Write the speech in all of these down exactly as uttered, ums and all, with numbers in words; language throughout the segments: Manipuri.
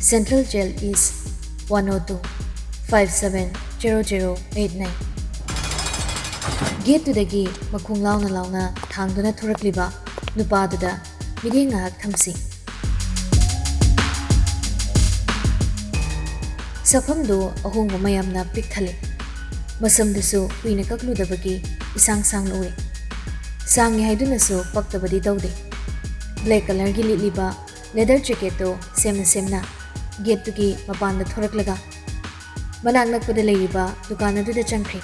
Central Jail East, one oh two, five seven zero zero eight nine. ꯒꯦꯠꯇꯨꯗꯒꯤ ꯃꯈꯣꯡ ꯂꯥꯎꯅ ꯂꯥꯎꯅ ꯊꯥꯡꯗꯨꯅ ꯊꯣꯔꯛꯂꯤꯕ ꯅꯨꯄꯥꯗꯨꯗ ꯃꯤꯠꯌꯦꯡ ꯉꯥꯏꯍꯥꯛ ꯊꯝꯁꯤ꯫ ꯁꯛꯐꯝꯗꯨ ꯑꯍꯣꯡꯕ ꯃꯌꯥꯝꯅ ꯄꯤꯛ ꯊꯜꯂꯤ꯫ ꯃꯁꯝꯗꯨꯁꯨ ꯀꯨꯏꯅ ꯀꯛꯂꯨꯗꯕꯒꯤ ꯏꯁꯥꯡ ꯁꯥꯡꯅ ꯎꯏ꯫ ꯁꯥꯡꯉꯤ ꯍꯥꯏꯗꯨꯅꯁꯨ ꯄꯛꯇꯕꯗꯤ ꯇꯧꯗꯦ꯫ ꯕ꯭ꯂꯦꯛ ꯀꯂꯔꯒꯤ ꯂꯤꯠꯂꯤꯕ ꯂꯦꯗꯔ ꯖꯦꯀꯦꯠꯇꯣ ꯁꯦꯝꯅ ꯁꯦꯝꯅ ꯒꯦꯠꯇꯨꯒꯤ ꯃꯄꯥꯟꯗ ꯊꯣꯔꯛꯂꯒ ꯃꯅꯥꯛ ꯅꯛꯄꯗ ꯂꯩꯔꯤꯕ ꯗꯨꯀꯥꯟ ꯑꯗꯨꯗ ꯆꯪꯈ꯭ꯔꯦ꯫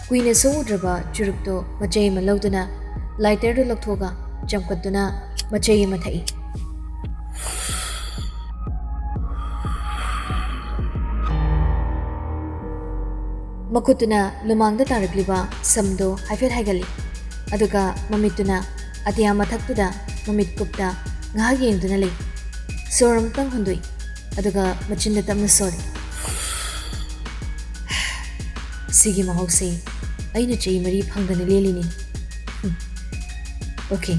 ꯀꯨꯏꯅ ꯁꯣꯛꯎꯗ꯭ꯔꯕ ꯆꯨꯔꯨꯞꯇꯣ ꯃꯆꯩ ꯑꯃ ꯂꯧꯗꯨꯅ ꯂꯥꯏꯇꯔꯗꯨ ꯂꯧꯊꯣꯛꯑꯒ ꯆꯝꯀꯠꯇꯨꯅ ꯃꯆꯩ ꯑꯃ ꯊꯛꯏ꯫ ꯃꯈꯨꯠꯇꯨꯅ ꯂꯨꯃꯥꯡꯗ ꯇꯥꯔꯛꯂꯤꯕ ꯁꯝꯗꯣ ꯍꯥꯏꯐꯦꯠ ꯍꯥꯏꯒꯠꯂꯤ, ꯑꯗꯨꯒ ꯃꯃꯤꯠꯇꯨꯅ ꯑꯇꯤꯌꯥ ꯃꯊꯛꯇꯨꯗ ꯃꯃꯤꯠ ꯀꯨꯞꯇ ꯉꯥꯏꯍꯥꯛ ꯌꯦꯡꯗꯨꯅ ꯂꯩ꯫ ꯁꯣꯔ ꯑꯃꯇꯪ ꯍꯣꯟꯗꯣꯛꯏ, ꯑꯗꯨꯒ ꯃꯆꯤꯟꯗ ꯇꯞꯅ ꯁꯣꯜꯂꯤ꯫ "ꯁꯤꯒꯤ ꯃꯍꯧꯁꯦ ꯑꯩꯅ ꯆꯍꯤ ꯃꯔꯤ ꯐꯪꯗꯅ ꯂꯦꯜꯂꯤꯅꯤ꯫ ꯍꯨꯝ꯫ Okay,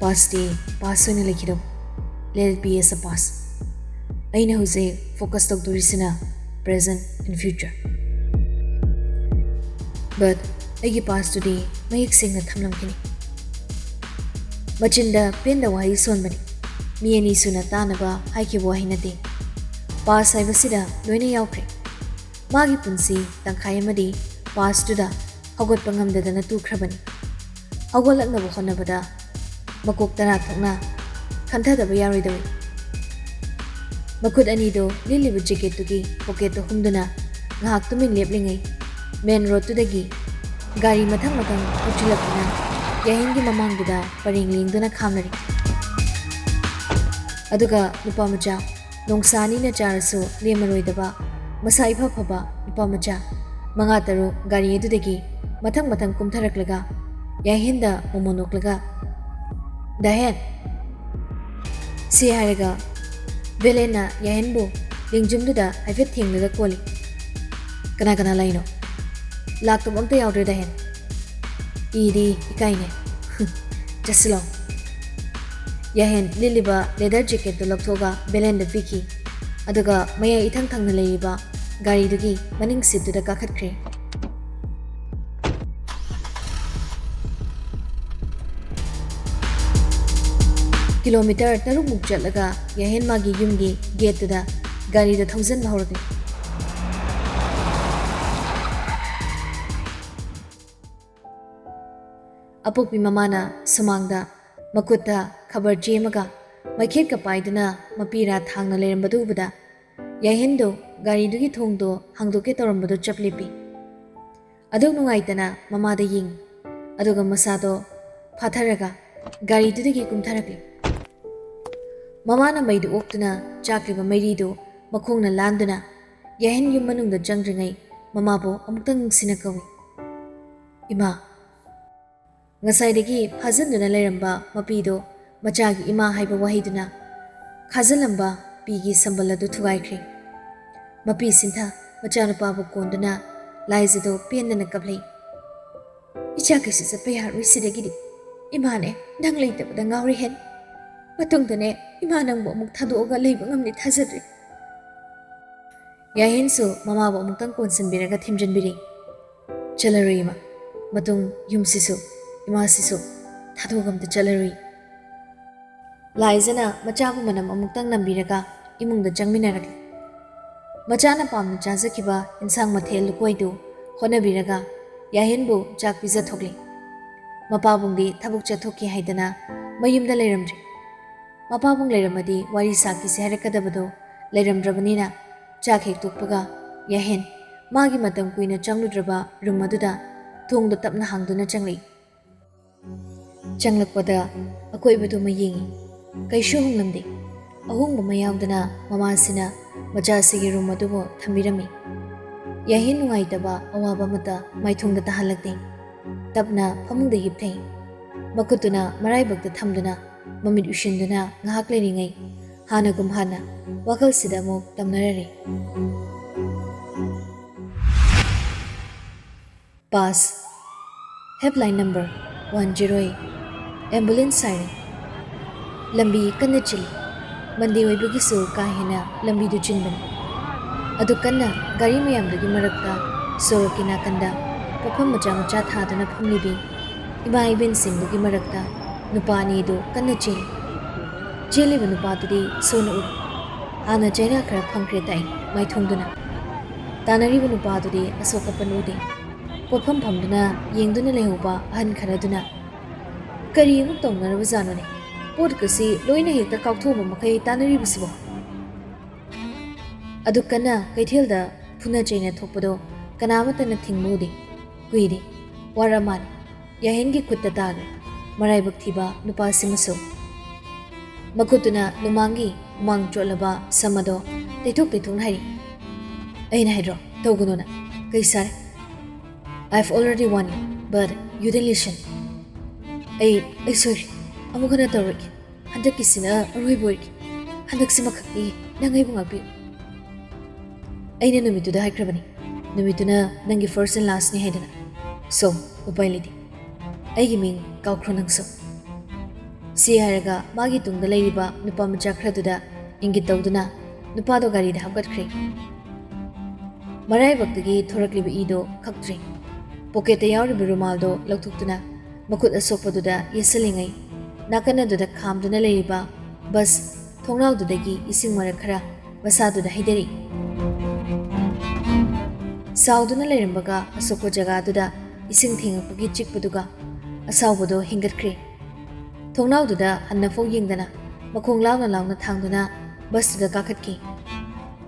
past ꯗꯤ past ꯑꯣꯏꯅ ꯂꯩꯈꯤꯗꯧ꯫ Let it be as a past꯫ ꯑꯩꯅ ꯍꯧꯖꯤꯛ focus ꯇꯧꯗꯣꯔꯤꯁꯤꯅ present and future꯫ But ꯑꯩꯒꯤ past ꯇꯨꯗꯤ ꯃꯌꯦꯛ ꯁꯦꯡꯅ ꯊꯝꯂꯝꯈꯤꯅꯤ꯫" ꯃꯆꯤꯟꯗ ꯄꯦꯟꯗ ꯋꯥꯍꯩ ꯁꯣꯟꯕꯅꯤ꯫ ꯃꯤ ꯑꯅꯤ ꯁꯨꯅ ꯇꯥꯅꯕ ꯍꯥꯏꯈꯤꯕ ꯋꯥꯍꯩ ꯅꯠꯇꯦ꯫ Past ꯍꯥꯏꯕꯁꯤꯗ ꯂꯣꯏꯅ ꯌꯥꯎꯈ꯭ꯔꯦ꯫ ꯃꯥꯒꯤ ꯄꯨꯟꯁꯤ ꯇꯪꯈꯥꯏ ꯑꯃꯗꯤ past ꯇꯨꯗ ꯍꯧꯒꯠꯄ ꯉꯝꯗꯗꯅ ꯇꯨꯈ꯭ꯔꯕꯅꯤ꯫ ꯍꯧꯒꯠꯂꯛꯅꯕ ꯍꯣꯠꯅꯕꯗ ꯃꯀꯣꯛ ꯇꯔꯥ ꯊꯣꯛꯅ ꯈꯟꯊꯗꯕ ꯌꯥꯔꯣꯏꯗꯧꯔꯤ꯫ ꯃꯈꯨꯠ ꯑꯅꯤꯗꯣ ꯂꯤꯠꯂꯤꯕ ꯖꯦꯀꯦꯠꯇꯨꯒꯤ ꯄꯣꯀꯦꯠꯇ ꯍꯨꯝꯗꯨꯅ ꯉꯥꯏꯍꯥꯛ ꯇꯨꯃꯤꯟ ꯂꯦꯞꯂꯤꯉꯩ, ꯃꯦꯟ ꯔꯣꯗꯇꯨꯗꯒꯤ ꯒꯥꯔꯤ ꯃꯊꯪ ꯃꯊꯪ ꯊꯧꯆꯤꯜꯂꯛꯇꯨꯅ ꯌꯥꯍꯦꯟꯒꯤ ꯃꯃꯥꯡꯗꯨꯗ ꯄꯔꯦꯡ ꯂꯦꯡꯗꯨꯅ ꯈꯥꯝꯅꯔꯤ꯫ ꯑꯗꯨꯒ ꯅꯨꯄꯥ ꯃꯆꯥ, ꯅꯣꯡꯁꯥꯅꯤꯅ ꯆꯥꯔꯁꯨ ꯂꯦꯝꯃꯔꯣꯏꯗꯕ, ꯃꯁꯥ ꯏꯐ ꯐꯕ ꯅꯨꯄꯥ ꯃꯆꯥ ꯃꯉꯥ ꯇꯔꯨꯛ ꯒꯥꯔꯤ ꯑꯗꯨꯗꯒꯤ ꯃꯊꯪ ꯃꯊꯪ ꯀꯨꯝꯊꯔꯛꯂꯒ ꯌꯥꯍꯦꯟꯗ ꯃꯣꯃꯣꯟ ꯅꯣꯛꯂꯒ, "ꯗꯥꯍꯦꯟ!" ꯁꯤ ꯍꯥꯏꯔꯒ ꯚꯦꯂꯦꯟꯅ ꯌꯥꯍꯦꯟꯕꯨ ꯂꯦꯡꯖꯨꯝꯗꯨꯗ ꯍꯥꯏꯐꯦꯠ ꯊꯦꯡꯂꯒ ꯀꯣꯜꯂꯤ꯫ "ꯀꯅꯥ ꯀꯅꯥ ꯂꯥꯛꯏꯅꯣ? ꯂꯥꯛꯇꯕ ꯑꯝꯇ ꯌꯥꯎꯗ꯭ꯔꯦ ꯗꯥꯍꯦꯟ꯫ ꯏꯗꯤ ꯏꯀꯥꯏꯅꯦ꯫ ꯆꯠꯁꯤꯜꯂꯣ꯫" ꯌꯥꯍꯦꯟ ꯂꯤꯠꯂꯤꯕ ꯂꯦꯗꯔ ꯖꯦꯀꯦꯠꯇꯨ ꯂꯧꯊꯣꯛꯑꯒ ꯚꯦꯂꯦꯟꯗ ꯄꯤꯈꯤ꯫ ꯑꯗꯨꯒ ꯃꯌꯥꯏ ꯏꯊꯪ ꯊꯪꯅ ꯂꯩꯔꯤꯕ ꯒꯥꯔꯤꯗꯨꯒꯤ ꯃꯅꯤꯡ ꯁꯤꯠꯇꯨꯗ ꯀꯥꯈꯠꯈ꯭ꯔꯦ꯫ ꯀꯤꯂꯣꯃꯤꯇꯔ ꯇꯔꯨꯛꯃꯨꯛ ꯆꯠꯂꯒ ꯌꯥꯍꯦꯟ ꯃꯥꯒꯤ ꯌꯨꯝꯒꯤ ꯒꯦꯠꯇꯨꯗ ꯒꯥꯔꯤꯗ ꯊꯧꯖꯤꯟꯕ ꯍꯧꯔꯛꯂꯦ꯫ ꯑꯄꯣꯛꯄꯤ ꯃꯃꯥꯅ ꯁꯨꯃꯥꯡꯗ ꯃꯈꯨꯠꯇ ꯈꯕꯔ ꯆꯦ ꯑꯃꯒ ꯃꯩꯈꯦꯠꯀ ꯄꯥꯏꯗꯨꯅ ꯃꯄꯤꯔꯥ ꯊꯥꯡꯅ ꯂꯩꯔꯝꯕꯗꯨ ꯎꯕꯗ ꯌꯥꯍꯦꯟꯗꯣ ꯒꯥꯔꯤꯗꯨꯒꯤ ꯊꯣꯡꯗꯣ ꯍꯥꯡꯗꯣꯛꯀꯦ ꯇꯧꯔꯝꯕꯗꯣ ꯆꯞ ꯂꯦꯞꯄꯤ꯫ ꯑꯗꯨꯛ ꯅꯨꯡꯉꯥꯏꯇꯅ ꯃꯃꯥꯗ ꯌꯦꯡꯉꯤ꯫ ꯑꯗꯨꯒ ꯃꯁꯥꯗꯣ ꯐꯥꯊꯔꯒ ꯒꯥꯔꯤꯗꯨꯗꯒꯤ ꯀꯨꯝꯊꯔꯛꯂꯤ꯫ ꯃꯃꯥꯅ ꯃꯩꯗꯨ ꯑꯣꯛꯇꯨꯅ ꯆꯥꯛꯂꯤꯕ ꯃꯩꯔꯤꯗꯨ ꯃꯈꯣꯡꯅ ꯂꯥꯟꯗꯨꯅ ꯌꯥꯍꯦꯟ ꯌꯨꯝ ꯃꯅꯨꯡꯗ ꯆꯪꯗ꯭ꯔꯤꯉꯩ ꯃꯃꯥꯕꯨ ꯑꯃꯨꯛꯇꯪ ꯅꯨꯡꯁꯤꯅ ꯀꯧꯏ, "ꯏꯃꯥ!" ꯉꯁꯥꯏꯗꯒꯤ ꯐꯥꯖꯤꯟꯗꯨꯅ ꯂꯩꯔꯝꯕ ꯃꯄꯤꯗꯣ ꯃꯆꯥꯒꯤ ꯏꯃꯥ ꯍꯥꯏꯕ ꯋꯥꯍꯩꯗꯨꯅ ꯈꯥꯖꯤꯜꯂꯝꯕ ꯄꯤꯒꯤ ꯁꯝꯕꯜ ꯑꯗꯨ ꯊꯨꯒꯥꯏꯈ꯭ꯔꯦ꯫ ꯃꯄꯤ ꯁꯤꯟꯊ ꯃꯆꯥꯅꯨꯄꯥꯕꯨ ꯀꯣꯟꯗꯨꯅ ꯂꯥꯏꯖꯗꯣ ꯄꯦꯟꯗꯅ ꯀꯞꯂꯩ꯫ "ꯏꯆꯥ ꯀꯩꯁꯨ ꯆꯠꯄ ꯌꯥꯔꯣꯏ ꯁꯤꯗꯒꯤꯗꯤ꯫ ꯏꯃꯥꯅꯦ, ꯅꯪ ꯂꯩꯇꯕꯗ ꯉꯥꯎꯔꯦ ꯍꯦꯟ꯫ ꯃꯇꯨꯡꯗꯅꯦ, ꯏꯃꯥ ꯅꯪꯕꯨ ꯑꯃꯨꯛ ꯊꯥꯗꯣꯛꯑꯒ ꯂꯩꯕ ꯉꯝꯅꯤ ꯊꯥꯖꯗ꯭ꯔꯦ꯫" ꯌꯥꯍꯦꯟꯁꯨ ꯃꯃꯥꯕꯨ ꯑꯃꯨꯛꯇꯪ ꯀꯣꯟꯁꯤꯟꯕꯤꯔꯒ ꯊꯦꯝꯖꯤꯟꯕꯤꯔꯤ꯫ "ꯆꯠꯂꯔꯣꯏ ꯏꯃꯥ꯫ ꯃꯇꯨꯡ ꯌꯨꯝꯁꯤꯁꯨ, ꯏꯃꯥꯁꯤꯁꯨ ꯊꯥꯗꯣꯛꯑꯒ ꯑꯝꯇ ꯆꯠꯂꯔꯣꯏ꯫" ꯂꯥꯏꯖꯅ ꯃꯆꯥꯕꯨ ꯃꯅꯝ ꯑꯃꯨꯛꯇꯪ ꯅꯝꯕꯤꯔꯒ ꯏꯃꯨꯡꯗ ꯆꯪꯃꯤꯟꯅꯔꯛꯂꯤ꯫ ꯃꯆꯥꯅ ꯄꯥꯝꯅ ꯆꯥꯖꯈꯤꯕ ꯏꯟꯁꯥꯡ ꯃꯊꯦꯜ ꯂꯨꯀꯣꯏꯗꯨ ꯍꯣꯠꯅꯕꯤꯔꯒ ꯌꯥꯍꯦꯟꯕꯨ ꯆꯥꯛ ꯄꯤꯖꯊꯣꯛꯂꯤ꯫ ꯃꯄꯥꯕꯨꯡꯗꯤ ꯊꯕꯛ ꯆꯠꯊꯣꯛꯈꯤ ꯍꯥꯏꯗꯅ ꯃꯌꯨꯝꯗ ꯂꯩꯔꯝꯗ꯭ꯔꯤ꯫ ꯃꯄꯥꯕꯨꯡ ꯂꯩꯔꯝꯃꯗꯤ ꯋꯥꯔꯤ ꯁꯥꯈꯤꯁꯦ ꯍꯥꯏꯔꯛꯀꯗꯕꯗꯣ ꯂꯩꯔꯝꯗ꯭ꯔꯕꯅꯤꯅ ꯆꯥꯛ ꯍꯦꯛ ꯇꯣꯛꯄꯒ ꯌꯥꯍꯦꯟ ꯃꯥꯒꯤ ꯃꯇꯝ ꯀꯨꯏꯅ ꯆꯪꯂꯨꯗ꯭ꯔꯕ ꯔꯨꯝ ꯑꯗꯨꯗ ꯊꯣꯡꯗꯣ ꯇꯞꯅ ꯍꯥꯡꯗꯨꯅ ꯆꯪꯂꯛꯏ꯫ ꯆꯪꯂꯛꯄꯗ ꯑꯀꯣꯏꯕꯗꯨꯃ ꯌꯦꯡꯉꯤ꯫ ꯀꯩꯁꯨ ꯍꯣꯡꯂꯝꯗꯦ꯫ ꯑꯍꯣꯡꯕ ꯑꯃ ꯌꯥꯎꯗꯅ ꯃꯃꯥꯁꯤꯅ ꯃꯆꯥꯁꯤꯒꯤ ꯔꯨꯝ ꯑꯗꯨꯕꯨ ꯊꯝꯕꯤꯔꯝꯃꯤ꯫ ꯌꯥꯍꯦꯟ ꯅꯨꯡꯉꯥꯏꯇꯕ ꯑꯋꯥꯕ ꯑꯃꯠꯇ ꯃꯥꯏꯊꯣꯡꯗ ꯇꯥꯍꯜꯂꯛꯇꯦ꯫ ꯇꯞꯅ ꯐꯃꯨꯡꯗ ꯍꯤꯞꯊꯩ꯫ ꯃꯈꯨꯠꯇꯨꯅ ꯃꯔꯥꯏꯕꯛꯇ ꯊꯝꯗꯨꯅ ꯃꯃꯤꯠ ꯎꯏꯁꯤꯟꯗꯨꯅ ꯉꯥꯏꯍꯥꯛ ꯂꯩꯔꯤꯉꯩ ꯍꯥꯟꯅꯒꯨꯝ ꯍꯥꯟꯅ ꯋꯥꯈꯜꯁꯤꯗ ꯑꯃꯨꯛ ꯇꯝꯅꯔꯔꯦ꯫ Pass. Helpline number one zero eight꯫ Ambulance siren꯫ ꯂꯝꯕꯤ ꯀꯟꯅ ꯆꯤꯜꯂꯤ꯫ ꯃꯟꯗꯦ ꯑꯣꯏꯕꯒꯤꯁꯨ ꯀꯥ ꯍꯦꯟꯅ ꯂꯝꯕꯤꯗꯨ ꯆꯤꯟꯕꯅꯤ꯫ ꯑꯗꯨ ꯀꯟꯅ ꯒꯥꯔꯤ ꯃꯌꯥꯝꯗꯨꯒꯤ ꯃꯔꯛꯇ ꯁꯣꯔꯣꯛꯀꯤ ꯅꯥꯀꯟꯗ ꯄꯣꯠꯐꯝ ꯃꯆꯥ ꯃꯆꯥ ꯊꯥꯗꯨꯅ ꯐꯝꯂꯤꯕꯤ ꯏꯃꯥ ꯏꯕꯦꯟꯁꯤꯡꯗꯨꯒꯤ ꯃꯔꯛꯇ ꯅꯨꯄꯥ ꯑꯅꯤꯗꯨ ꯀꯟꯅ ꯆꯦꯜꯂꯤ꯫ ꯆꯦꯜꯂꯤꯕ ꯅꯨꯄꯥꯗꯨꯗꯤ ꯁꯣꯟꯅ ꯎꯏ꯫ ꯍꯥꯟꯅ ꯆꯩꯅꯥ ꯈꯔ ꯐꯪꯈ꯭ꯔꯦ ꯇꯥꯏ ꯃꯥꯏꯊꯣꯡꯗꯨꯅ꯫ ꯇꯥꯟꯅꯔꯤꯕ ꯅꯨꯄꯥꯗꯨꯗꯤ ꯑꯁꯣꯛ ꯑꯄꯟ ꯎꯗꯦ꯫ ꯄꯣꯠꯐꯝ ꯐꯝꯗꯨꯅ ꯌꯦꯡꯗꯨꯅ ꯂꯩꯍꯧꯕ ꯑꯍꯟ ꯈꯔꯗꯨꯅ, "ꯀꯔꯤ ꯑꯃꯨꯛ ꯇꯧꯅꯔꯕꯖꯥꯠꯅꯣꯅꯦ? ꯄꯣꯠꯀꯁꯤ ꯂꯣꯏꯅ ꯍꯦꯛꯇ ꯀꯥꯎꯊꯣꯛꯑꯕ ꯃꯈꯩ ꯇꯥꯟꯅꯔꯤꯕꯁꯤꯕꯣ?" ꯑꯗꯨ ꯀꯟꯅ ꯀꯩꯊꯦꯜꯗ ꯐꯨꯅ ꯆꯩꯅ ꯊꯣꯛꯄꯗꯣ ꯀꯅꯥꯃꯠꯇꯅ ꯊꯤꯡꯕ ꯎꯗꯦ꯫ ꯀꯨꯏꯔꯦ꯫ ꯋꯥꯔ ꯃꯥꯜꯂꯦ꯫ ꯌꯥꯍꯦꯟꯒꯤ ꯈꯨꯠꯇ ꯇꯥꯔꯦ ꯃꯔꯥꯏꯕꯛ ꯊꯤꯕ ꯅꯨꯄꯥꯁꯤꯃꯁꯨ꯫ ꯃꯈꯨꯠꯇꯨꯅ ꯂꯨꯃꯥꯡꯒꯤ ꯍꯨꯃꯥꯡ ꯆꯣꯠꯂꯕ ꯁꯝ ꯑꯗꯣ ꯇꯩꯊꯣꯛ ꯇꯩꯊꯣꯛꯅ ꯍꯥꯏꯔꯤ, "ꯑꯩꯅ ꯍꯥꯏꯗ꯭ꯔꯣ, ꯇꯧꯒꯅꯨꯅ? ꯀꯩ ꯁꯥꯔꯦ? I've already warned you, but you didn't listen. ꯑꯩ, ꯑꯩ ꯁꯣꯏꯔꯦ꯫ ꯑꯃꯨꯛ ꯍꯟꯅ ꯇꯧꯔꯣꯏꯒꯦ꯫ ꯍꯟꯗꯛꯀꯤꯁꯤꯅ ꯑꯔꯣꯏꯕ ꯑꯣꯏꯔꯒꯦ꯫ ꯍꯟꯗꯛꯁꯤꯃꯈꯛꯇꯤ ꯅꯪ ꯑꯩꯕꯨ ꯉꯥꯛꯄꯤꯌꯨ꯫ ꯑꯩꯅ ꯅꯨꯃꯤꯠꯇꯨꯗ ꯍꯥꯏꯈ꯭ꯔꯕꯅꯤ, ꯅꯨꯃꯤꯠꯇꯨꯅ ꯅꯪꯒꯤ first and lastꯅꯤ ꯍꯥꯏꯗꯅ꯫ So, ꯎꯄꯥꯏ ꯂꯩꯇꯦ꯫ ꯑꯩꯒꯤ ꯃꯤꯡ ꯀꯥꯎꯈ꯭ꯔꯣ ꯅꯪꯁꯨ꯫" ꯁꯤ ꯍꯥꯏꯔꯒ ꯃꯥꯒꯤ ꯇꯨꯡꯗ ꯂꯩꯔꯤꯕ ꯅꯨꯄꯥ ꯃꯆꯥ ꯈꯔꯗꯨꯗ ꯏꯪꯒꯤꯠ ꯇꯧꯗꯨꯅ ꯅꯨꯄꯥꯗꯣ ꯒꯥꯔꯤꯗ ꯍꯥꯞꯀꯠꯈ꯭ꯔꯦ꯫ ꯃꯔꯥꯏꯕꯛꯇꯒꯤ ꯊꯣꯔꯛꯂꯤꯕ ꯏꯗꯣ ꯈꯛꯇ꯭ꯔꯦ꯫ ꯄꯣꯀꯦꯠꯇ ꯌꯥꯎꯔꯤꯕ ꯔꯨꯃꯥꯜꯗꯣ ꯂꯧꯊꯣꯛꯇꯨꯅ ꯃꯈꯨꯠ ꯑꯁꯣꯛꯄꯗꯨꯗ ꯌꯦꯠꯁꯤꯜꯂꯤꯉꯩ, ꯅꯥꯀꯟ ꯑꯗꯨꯗ ꯈꯥꯝꯗꯨꯅ ꯂꯩꯔꯤꯕ ꯕꯁ ꯊꯣꯡꯅꯥꯎꯗꯨꯗꯒꯤ ꯏꯁꯤꯡ ꯃꯔꯛ ꯈꯔ ꯃꯁꯥꯗꯨꯗ ꯍꯩꯊꯔꯛꯏ꯫ ꯁꯥꯎꯗꯨꯅ ꯂꯩꯔꯝꯕꯒ ꯑꯁꯣꯛꯄ ꯖꯒꯥꯗꯨꯗ ꯏꯁꯤꯡ ꯊꯦꯡꯉꯛꯄꯒꯤ ꯆꯤꯛꯄꯗꯨꯒ ꯑꯁꯥꯎꯕꯗꯣ ꯍꯦꯟꯒꯠꯈ꯭ꯔꯦ꯫ ꯊꯣꯡꯅꯥꯎꯗꯨꯗ ꯍꯟꯅꯐꯥꯎ ꯌꯦꯡꯗꯅ ꯃꯈꯣꯡ ꯂꯥꯎꯅ ꯂꯥꯎꯅ ꯊꯥꯡꯗꯨꯅ ꯕꯁꯇꯨꯗ ꯀꯥꯈꯠꯈꯤ꯫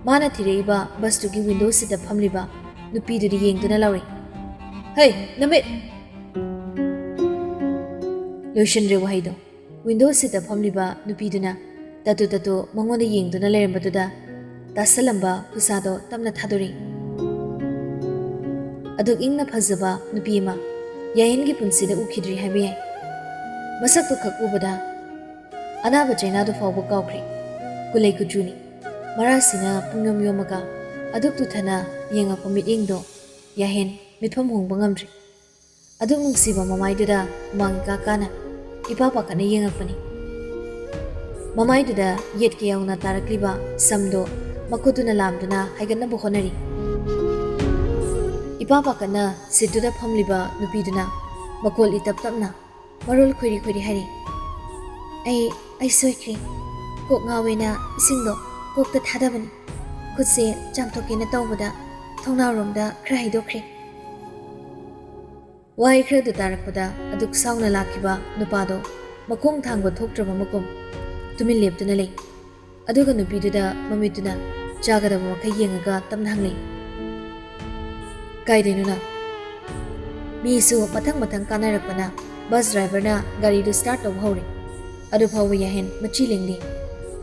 ꯃꯥꯅ ꯊꯤꯔꯛꯏꯕ ꯕꯁꯇꯨꯒꯤ window seatꯇ ꯐꯝꯂꯤꯕ ꯅꯨꯄꯤꯗꯨꯗ ꯌꯦꯡꯗꯨꯅ ꯂꯥꯎꯔꯛꯏ, "ꯍꯩ, ꯅꯃꯤꯠ!" ꯂꯣꯏꯁꯤꯟꯗ꯭ꯔꯦ ꯋꯥꯍꯩꯗꯣ꯫ Window seatꯇ ꯐꯝꯂꯤꯕ ꯅꯨꯄꯤꯗꯨꯅ ꯇꯥꯇꯨ ꯇꯥꯇꯨ ꯃꯉꯣꯟꯗ ꯌꯦꯡꯗꯨꯅ ꯂꯩꯔꯝꯕꯗꯨꯗ ꯇꯥꯁꯜꯂꯝꯕ ꯈꯨꯠꯁꯥꯗꯣ ꯇꯞꯅ ꯊꯥꯗꯣꯔꯛꯏ꯫ ꯑꯗꯨꯛ ꯏꯪꯅ ꯐꯖꯕ ꯅꯨꯄꯤ ꯑꯃ ꯌꯥꯌꯦꯟꯒꯤ ꯄꯨꯟꯁꯤꯗ ꯎꯈꯤꯗ꯭ꯔꯤ ꯍꯥꯏꯕ ꯌꯥꯏ꯫ ꯃꯁꯛꯇꯨ ꯈꯛ ꯎꯕꯗ ꯑꯅꯥꯕ ꯆꯩꯅꯥꯗꯨ ꯐꯥꯎꯕ ꯀꯥꯎꯈ꯭ꯔꯦ꯫ ꯀꯨꯂꯩ ꯀꯨꯆꯨꯅꯤ꯫ ꯃꯔꯥꯁꯤꯅ ꯄꯨꯡꯌꯣꯝ ꯌꯣꯝꯃꯒ ꯑꯗꯨꯛ ꯇꯨꯊꯅ ꯌꯦꯡꯉꯛꯄ ꯃꯤꯠꯌꯦꯡꯗꯣ ꯌꯥꯍꯦꯟ ꯃꯤꯠꯐꯝ ꯍꯣꯡꯕ ꯉꯝꯗ꯭ꯔꯦ꯫ ꯑꯗꯨꯛ ꯅꯨꯡꯁꯤꯕ ꯃꯃꯥꯏꯗꯨꯗ ꯍꯨꯃꯥꯡ ꯏꯀꯥ ꯀꯥꯅ ꯏꯄꯥ ꯄꯥꯈꯠꯅ ꯌꯦꯡꯉꯛꯄꯅꯤ꯫ ꯃꯃꯥꯏꯗꯨꯗ ꯌꯦꯠꯀ ꯌꯧꯅ ꯇꯥꯔꯛꯂꯤꯕ ꯁꯝꯗꯣ ꯃꯈꯨꯠꯇꯨꯅ ꯂꯥꯝꯗꯨꯅ ꯍꯥꯏꯒꯠꯅꯕ ꯍꯣꯠꯅꯔꯤ꯫ ꯏꯄꯥ ꯄꯥꯈꯠꯅ ꯁꯤꯠꯇꯨꯗ ꯐꯝꯂꯤꯕ ꯅꯨꯄꯤꯗꯨꯅ ꯃꯈꯣꯜ ꯏꯇꯞ ꯇꯞꯅ ꯃꯔꯣꯜ ꯈꯣꯏꯔꯤ ꯈꯣꯏꯔꯤ ꯍꯥꯏꯔꯤ, "ꯑꯩ, ꯑꯩ ꯁꯣꯏꯈ꯭ꯔꯦ꯫ ꯀꯣꯛ ꯉꯥꯎꯋꯦꯅ ꯏꯁꯤꯡꯗꯣ ꯀꯣꯛꯇ ꯊꯥꯗꯕꯅꯤ꯫ ꯈꯨꯠꯁꯦ ꯆꯥꯝꯊꯣꯛꯀꯦꯅ ꯇꯧꯕꯗ ꯊꯣꯡꯅꯥꯎꯔꯣꯝꯗ ꯈꯔ ꯍꯩꯗꯣꯛꯈ꯭ꯔꯦ꯫" ꯋꯥꯍꯩ ꯈꯔꯗꯨ ꯇꯥꯔꯛꯄꯗ ꯑꯗꯨꯛ ꯁꯥꯎꯅ ꯂꯥꯛꯈꯤꯕ ꯅꯨꯄꯥꯗꯣ ꯃꯈꯣꯡ ꯊꯥꯡꯕ ꯊꯣꯛꯇ꯭ꯔꯕ ꯃꯒꯨꯝ ꯇꯨꯃꯤꯟ ꯂꯦꯞꯇꯨꯅ ꯂꯩ꯫ ꯑꯗꯨꯒ ꯅꯨꯄꯤꯗꯨꯗ ꯃꯃꯤꯠꯇꯨꯅ ꯆꯥꯒꯗꯕ ꯃꯈꯩ ꯌꯦꯡꯉꯒ ꯇꯞꯅ ꯍꯪꯂꯛꯏ, "ꯀꯥꯏꯗꯩꯅꯣ ꯅꯪ?" ꯃꯤꯁꯨ ꯃꯊꯪ ꯃꯊꯪ ꯀꯥꯟꯅꯔꯛꯄꯅ ꯕꯁ ꯗ꯭ꯔꯥꯏꯚꯔꯅ ꯒꯥꯔꯤꯗꯨ ꯁ꯭ꯇꯥꯔꯠ ꯇꯧꯕ ꯍꯧꯔꯦ꯫ ꯑꯗꯨ ꯐꯥꯎꯕ ꯌꯥꯍꯦꯟ ꯃꯆꯤ ꯂꯦꯡꯗꯦ꯫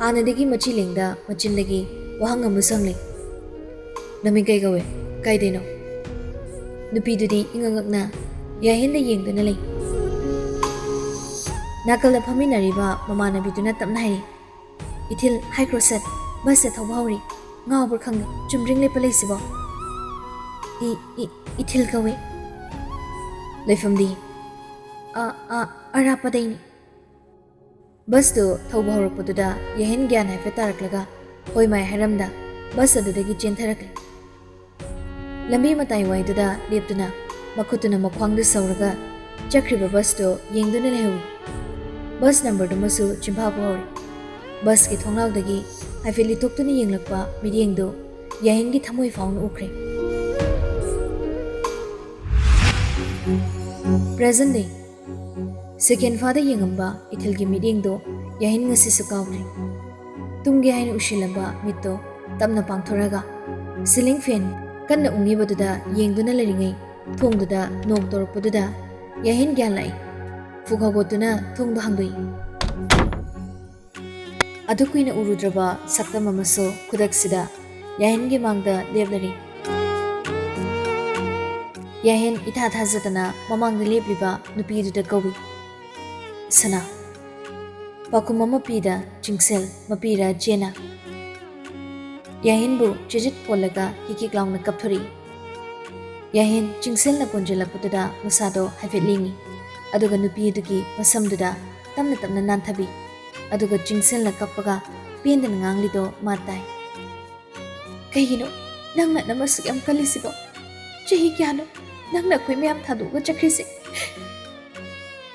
ꯍꯥꯟꯅꯗꯒꯤ ꯃꯆꯤ ꯂꯦꯡꯗ ꯃꯆꯤꯟꯗꯒꯤ ꯋꯥꯍꯪ ꯑꯃ ꯁꯪꯂꯦ꯫ "ꯅꯃꯤꯡ ꯀꯩ ꯀꯧꯏ? ꯀꯥꯏꯗꯩꯅꯣ?" ꯅꯨꯄꯤꯗꯨꯗꯤ ꯏꯉꯛ ꯉꯛꯅ ꯌꯥꯍꯦꯟꯗ ꯌꯦꯡꯗꯨꯅ ꯂꯩ꯫ ꯅꯥꯀꯜꯗ ꯐꯝꯃꯤꯟꯅꯔꯤꯕ ꯃꯃꯥꯟꯅꯕꯤꯗꯨꯅ ꯇꯞꯅ ꯍꯥꯏꯔꯤ, "ꯏꯊꯤꯜ ꯍꯥꯏꯈ꯭ꯔꯣ ꯁꯠ, ꯕꯁꯁꯦ ꯊꯧꯕ ꯍꯧꯔꯤ꯫ ꯉꯥꯎꯕ꯭ꯔꯥ ꯈꯪꯗꯦ, ꯆꯨꯝꯗ꯭ꯔꯤꯡ ꯂꯦꯞꯄ ꯂꯩꯁꯤꯕꯣ?" "ꯏ, ꯏ, ꯏꯊꯤꯜ ꯀꯧꯏ꯫" "ꯂꯩꯐꯝꯗꯤ?" "ꯑ, ꯑ, ꯑꯔꯥꯞꯄꯗꯩꯅꯤ꯫" ꯕꯁꯇꯨ ꯊꯧꯕ ꯍꯧꯔꯛꯄꯗꯨꯗ ꯌꯥꯍꯦꯟ ꯒ꯭ꯌꯥꯟ ꯍꯥꯏꯐꯦꯠ ꯇꯥꯔꯛꯂꯒ ꯍꯣꯏ ꯃꯥꯏ ꯍꯥꯏꯔꯝꯗ ꯕꯁ ꯑꯗꯨꯗꯒꯤ ꯆꯦꯟꯊꯔꯛꯂꯦ꯫ ꯂꯝꯕꯤ ꯃꯇꯥꯏ ꯋꯥꯏꯗꯨꯗ ꯂꯦꯞꯇꯨꯅ ꯃꯈꯨꯠꯇꯨꯅ ꯃꯈ꯭ꯋꯥꯡꯗ ꯁꯧꯔꯒ ꯆꯠꯈ꯭ꯔꯤꯕ ꯕꯁꯇꯨ ꯌꯦꯡꯗꯨꯅ ꯂꯩꯍꯧꯏ꯫ ꯕꯁ ꯅꯝꯕꯔꯗꯨꯃꯁꯨ ꯆꯤꯟꯐꯥꯕꯨ ꯍꯧꯔꯦ꯫ ꯕꯁꯀꯤ ꯊꯣꯡꯅꯥꯎꯗꯒꯤ ꯍꯥꯏꯐꯦꯠ ꯂꯤꯊꯣꯛꯇꯨꯅ ꯌꯦꯡꯂꯛꯄ ꯃꯤꯠꯌꯦꯡꯗꯨ ꯌꯥꯍꯦꯟꯒꯤ ꯊꯃꯣꯏ ꯐꯥꯎꯅ ꯎꯈ꯭ꯔꯦ꯫ Present day꯫ ꯁꯦꯀꯦꯟ ꯐꯥꯗ ꯌꯦꯡꯉꯝꯕ ꯏꯊꯤꯜꯒꯤ ꯃꯤꯠꯌꯦꯡꯗꯣ ꯌꯥꯍꯦꯟ ꯉꯁꯤꯁꯨ ꯀꯥꯎꯗ꯭ꯔꯤ꯫ ꯇꯨꯝꯒꯦ ꯍꯥꯏꯅ ꯎꯁꯤꯜꯂꯝꯕ ꯃꯤꯠꯇꯣ ꯇꯞꯅ ꯄꯥꯡꯊꯣꯔꯒ ceiling fan ꯀꯟꯅ ꯎꯪꯉꯤꯕꯗꯨꯗ ꯌꯦꯡꯗꯨꯅ ꯂꯩꯔꯤꯉꯩ ꯊꯣꯡꯗꯨꯗ knock ꯇꯧꯔꯛꯄꯗꯨꯗ ꯌꯥꯍꯦꯟ ꯒ꯭ꯌꯥꯟ ꯂꯥꯛꯏ꯫ ꯐꯨꯛ ꯍꯧꯒꯠꯇꯨꯅ ꯊꯣꯡꯗꯣ ꯍꯥꯡꯗꯣꯛꯏ꯫ ꯑꯗꯨ ꯀꯨꯏꯅ ꯎꯔꯨꯗ꯭ꯔꯕ ꯁꯛꯇꯝ ꯑꯃꯁꯨ ꯈꯨꯗꯛꯁꯤꯗ ꯌꯥꯍꯦꯟꯒꯤ ꯃꯥꯡꯗ ꯂꯦꯞꯂꯔꯤ꯫ ꯌꯥꯍꯦꯟ ꯏꯊꯥ ꯊꯥꯖꯗꯅ ꯃꯃꯥꯡꯗ ꯂꯦꯞꯂꯤꯕ ꯅꯨꯄꯤꯗꯨꯗ ꯀꯧꯏ, "ꯁꯅꯥ꯫" ꯄꯥꯎꯈꯨꯝ ꯑꯃ ꯄꯤꯗ ꯆꯤꯡꯁꯦꯜ ꯃꯄꯤꯔ ꯆꯦꯅ ꯌꯥꯍꯦꯟꯕꯨ ꯆꯤꯖꯤꯠ ꯀꯣꯜꯂꯒ ꯍꯤꯛ ꯍꯤꯛ ꯂꯥꯎꯅ ꯀꯞꯊꯣꯔꯛꯏ꯫ ꯌꯥꯍꯦꯟ ꯆꯤꯡꯁꯦꯜꯅ ꯀꯣꯟꯖꯤꯜꯂꯛꯄꯗꯨꯗ ꯃꯁꯥꯗꯣ ꯍꯥꯏꯐꯦꯠ ꯂꯦꯡꯉꯤ, ꯑꯗꯨꯒ ꯅꯨꯄꯤ ꯑꯗꯨꯒꯤ ꯃꯁꯝꯗꯨꯗ ꯇꯞꯅ ꯇꯞꯅ ꯅꯥꯟꯊꯕꯤ꯫ ꯑꯗꯨꯒ ꯆꯤꯡꯁꯤꯜꯂ ꯀꯞꯄꯒ ꯄꯦꯟꯗꯅ ꯉꯥꯡꯂꯤꯗꯣ ꯃꯥ ꯇꯥꯏ꯫ "ꯀꯩꯒꯤꯅꯣ ꯅꯪꯅ ꯑꯗꯨꯝ ꯑꯁꯨꯛ ꯌꯥꯝ ꯀꯜꯂꯤꯁꯤꯕꯣ? ꯆꯍꯤ ꯀꯌꯥꯅꯣ ꯅꯪꯅ ꯑꯩꯈꯣꯏ ꯃꯌꯥꯝ ꯊꯥꯗꯣꯛꯑꯒ ꯆꯠꯈ꯭ꯔꯤꯁꯦ?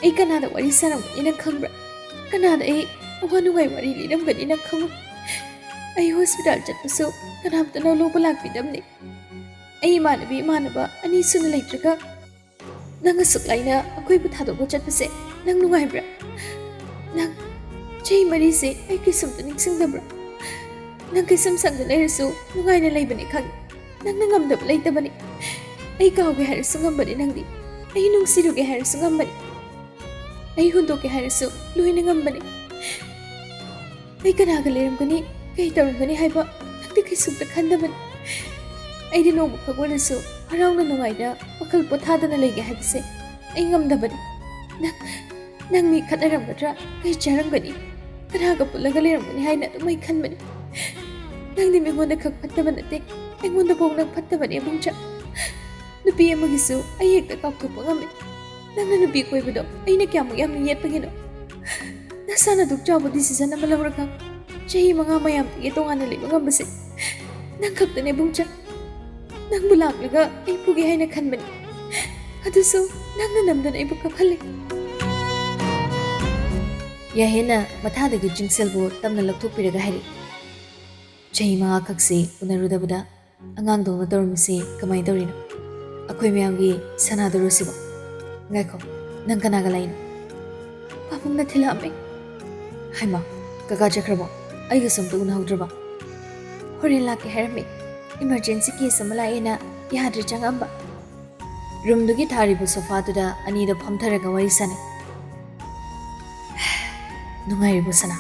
ꯑꯩ ꯀꯅꯥꯗ ꯋꯥꯔꯤ ꯁꯥꯔꯝꯒꯅꯤ ꯅꯪ ꯈꯪꯕ꯭ꯔꯥ? ꯀꯅꯥꯗ ꯑꯩ ꯑꯋꯥ ꯅꯨꯡꯉꯥꯏ ꯋꯥꯔꯤ ꯂꯤꯔꯝꯒꯅꯤ ꯅꯪ ꯈꯪꯉꯨ? ꯑꯩ ꯍꯣꯁꯄꯤꯇꯥꯜ ꯆꯠꯄꯁꯨ ꯀꯅꯥꯝꯇꯅ ꯂꯧꯕ ꯂꯥꯛꯄꯤꯗꯕꯅꯤ꯫ ꯑꯩ ꯏꯃꯥꯟꯅꯕꯤ ꯏꯃꯥꯟꯅꯕ ꯑꯅꯤ ꯁꯨꯅ ꯂꯩꯇ꯭ꯔꯒ ꯅꯪ ꯑꯁꯨꯛ ꯂꯥꯏꯅ ꯑꯩꯈꯣꯏꯕꯨ ꯊꯥꯗꯣꯛꯄ ꯆꯠꯄꯁꯦ ꯅꯪ ꯅꯨꯡꯉꯥꯏꯕ꯭ꯔꯥ? ꯅꯪ ꯆꯍꯤ ꯃꯔꯤꯁꯦ ꯑꯩ ꯀꯩꯁꯨꯝꯇ ꯅꯤꯡꯁꯤꯡꯗꯕ꯭ꯔꯥ? ꯅꯪ ꯀꯩꯁꯨꯝ ꯁꯪꯗ ꯂꯩꯔꯁꯨ ꯅꯨꯡꯉꯥꯏꯅ ꯂꯩꯕꯅꯤ ꯈꯪꯉꯤ꯫ ꯅꯪꯅ ꯉꯝꯗꯕ ꯂꯩꯇꯕꯅꯤ꯫ ꯑꯩ ꯀꯥꯎꯒꯦ ꯍꯥꯏꯔꯁꯨ ꯉꯝꯕꯅꯤ ꯅꯪꯗꯤ꯫ ꯑꯩ ꯅꯨꯡꯁꯤꯔꯨꯒꯦ ꯍꯥꯏꯔꯁꯨ ꯉꯝꯕꯅꯤ꯫ ꯑꯩ ꯍꯨꯟꯗꯣꯛꯀꯦ ꯍꯥꯏꯔꯁꯨ ꯂꯣꯏꯅ ꯉꯝꯕꯅꯤ꯫ ꯑꯩ ꯀꯅꯥꯒ ꯂꯩꯔꯝꯒꯅꯤ, ꯀꯩ ꯇꯧꯔꯝꯒꯅꯤ ꯍꯥꯏꯕ ꯅꯪꯗꯤ ꯀꯩꯁꯨꯝꯇ ꯈꯟꯗꯕꯅꯤ꯫ ꯑꯩꯗꯤ ꯅꯣꯡꯃꯈꯛ ꯑꯣꯏꯔꯁꯨ ꯍꯔꯥꯎꯅ ꯅꯨꯡꯉꯥꯏꯅ ꯋꯥꯈꯜ ꯄꯣꯊꯥꯗꯅ ꯂꯩꯒꯦ ꯍꯥꯏꯕꯁꯦ ꯑꯩ ꯉꯝꯗꯕꯅꯤ꯫ ꯅꯪ, ꯅꯪ ꯃꯤ ꯈꯠꯅꯔꯝꯒꯗ꯭ꯔꯥ, ꯀꯩ ꯆꯥꯔꯝꯒꯅꯤ, ꯀꯅꯥꯒ ꯄꯨꯜꯂꯒ ꯂꯩꯔꯝꯒꯅꯤ ꯍꯥꯏꯅ ꯑꯗꯨꯝ ꯑꯩ ꯈꯟꯕꯅꯤ꯫ ꯅꯪꯗꯤ ꯃꯤꯉꯣꯟꯗ ꯈꯛ ꯐꯠꯇꯕ ꯅꯠꯇꯦ, ꯑꯩꯉꯣꯟꯗ ꯐꯥꯎ ꯅꯪ ꯐꯠꯇꯕꯅꯦ ꯏꯕꯨꯡꯆꯥ꯫ ꯅꯨꯄꯤ ꯑꯃꯒꯤꯁꯨ ꯑꯩ ꯍꯦꯛꯇ ꯀꯥꯎꯊꯣꯛꯄ ꯉꯝꯃꯤ꯫ ꯅꯪꯅ ꯅꯨꯄꯤ ꯀꯣꯏꯕꯗꯣ ꯑꯩꯅ ꯀꯌꯥꯃꯨꯛ ꯌꯥꯝꯅ ꯌꯦꯠꯄꯒꯤꯅꯣ? ꯅꯁꯥꯅ ꯑꯗꯨꯛ ꯆꯥꯎꯕ decision ꯑꯃ ꯂꯧꯔꯒ ꯆꯍꯤ ꯃꯉꯥ ꯃꯌꯥꯝꯗꯒꯤ ꯇꯣꯉꯥꯟꯅ ꯂꯩꯕ ꯉꯝꯕꯁꯦ ꯅꯪ ꯈꯛꯇꯅꯦ ꯏꯕꯨꯡꯆꯥ꯫ ꯅꯪꯕꯨ ꯂꯥꯛꯂꯒ ꯑꯩ ꯐꯨꯒꯦ ꯍꯥꯏꯅ ꯈꯟꯕꯅꯤ, ꯑꯗꯨꯁꯨ ꯅꯪꯅ ꯅꯝꯗꯅ ꯑꯩꯕꯨ ꯀꯞꯍꯜꯂꯤ꯫ ꯌꯥꯍꯦꯟꯅ ꯃꯊꯥꯗꯒꯤ ꯆꯤꯡꯁꯤꯜꯕꯨ ꯇꯞꯅ ꯂꯧꯊꯣꯛꯄꯤꯔꯒ ꯍꯥꯏꯔꯛꯏ, "ꯆꯍꯤ ꯃꯉꯥ ꯈꯛꯁꯤ ꯎꯅꯔꯨꯗꯕꯗ ꯑꯉꯥꯡꯗꯧꯅ ꯇꯧꯔꯝꯃꯤꯁꯤ ꯀꯃꯥꯏꯅ ꯇꯧꯔꯤꯅꯣ? ꯑꯩꯈꯣꯏ ꯃꯌꯥꯝꯒꯤ ꯁꯅꯥꯗꯨꯔꯣ ꯁꯤꯕꯣ? ꯉꯥꯏꯈꯣ, ꯅꯪ ꯀꯅꯥꯒ ꯂꯥꯛꯏꯅꯣ?" "ꯄꯥꯕꯨꯡꯅ ꯊꯤꯜꯂꯛꯑꯝꯃꯦ꯫" "ꯍꯩꯃꯥ, ꯀꯀꯥ ꯆꯠꯈ꯭ꯔꯕꯣ? ꯑꯩꯒꯁꯨ ꯑꯝꯇ ꯎꯅꯍꯧꯗ꯭ꯔꯕ?" "ꯍꯣꯔꯦꯟ ꯂꯥꯛꯀꯦ ꯍꯥꯏꯔꯝꯃꯦ꯫ Emergency case ꯑꯃ ꯂꯥꯛꯑꯦꯅ ꯌꯥꯗ꯭ꯔꯦ ꯆꯪꯉꯛꯑꯝꯕ꯫" ꯔꯨꯝꯗꯨꯒꯤ ꯊꯥꯔꯤꯕ ꯁꯣꯐꯥꯗꯨꯗ ꯑꯅꯤꯗꯣ ꯐꯝꯊꯔꯒ ꯋꯥꯔꯤ ꯁꯥꯟꯅꯩ꯫ "ꯅꯨꯡꯉꯥꯏꯔꯤꯕꯣ ꯁꯅꯥ?"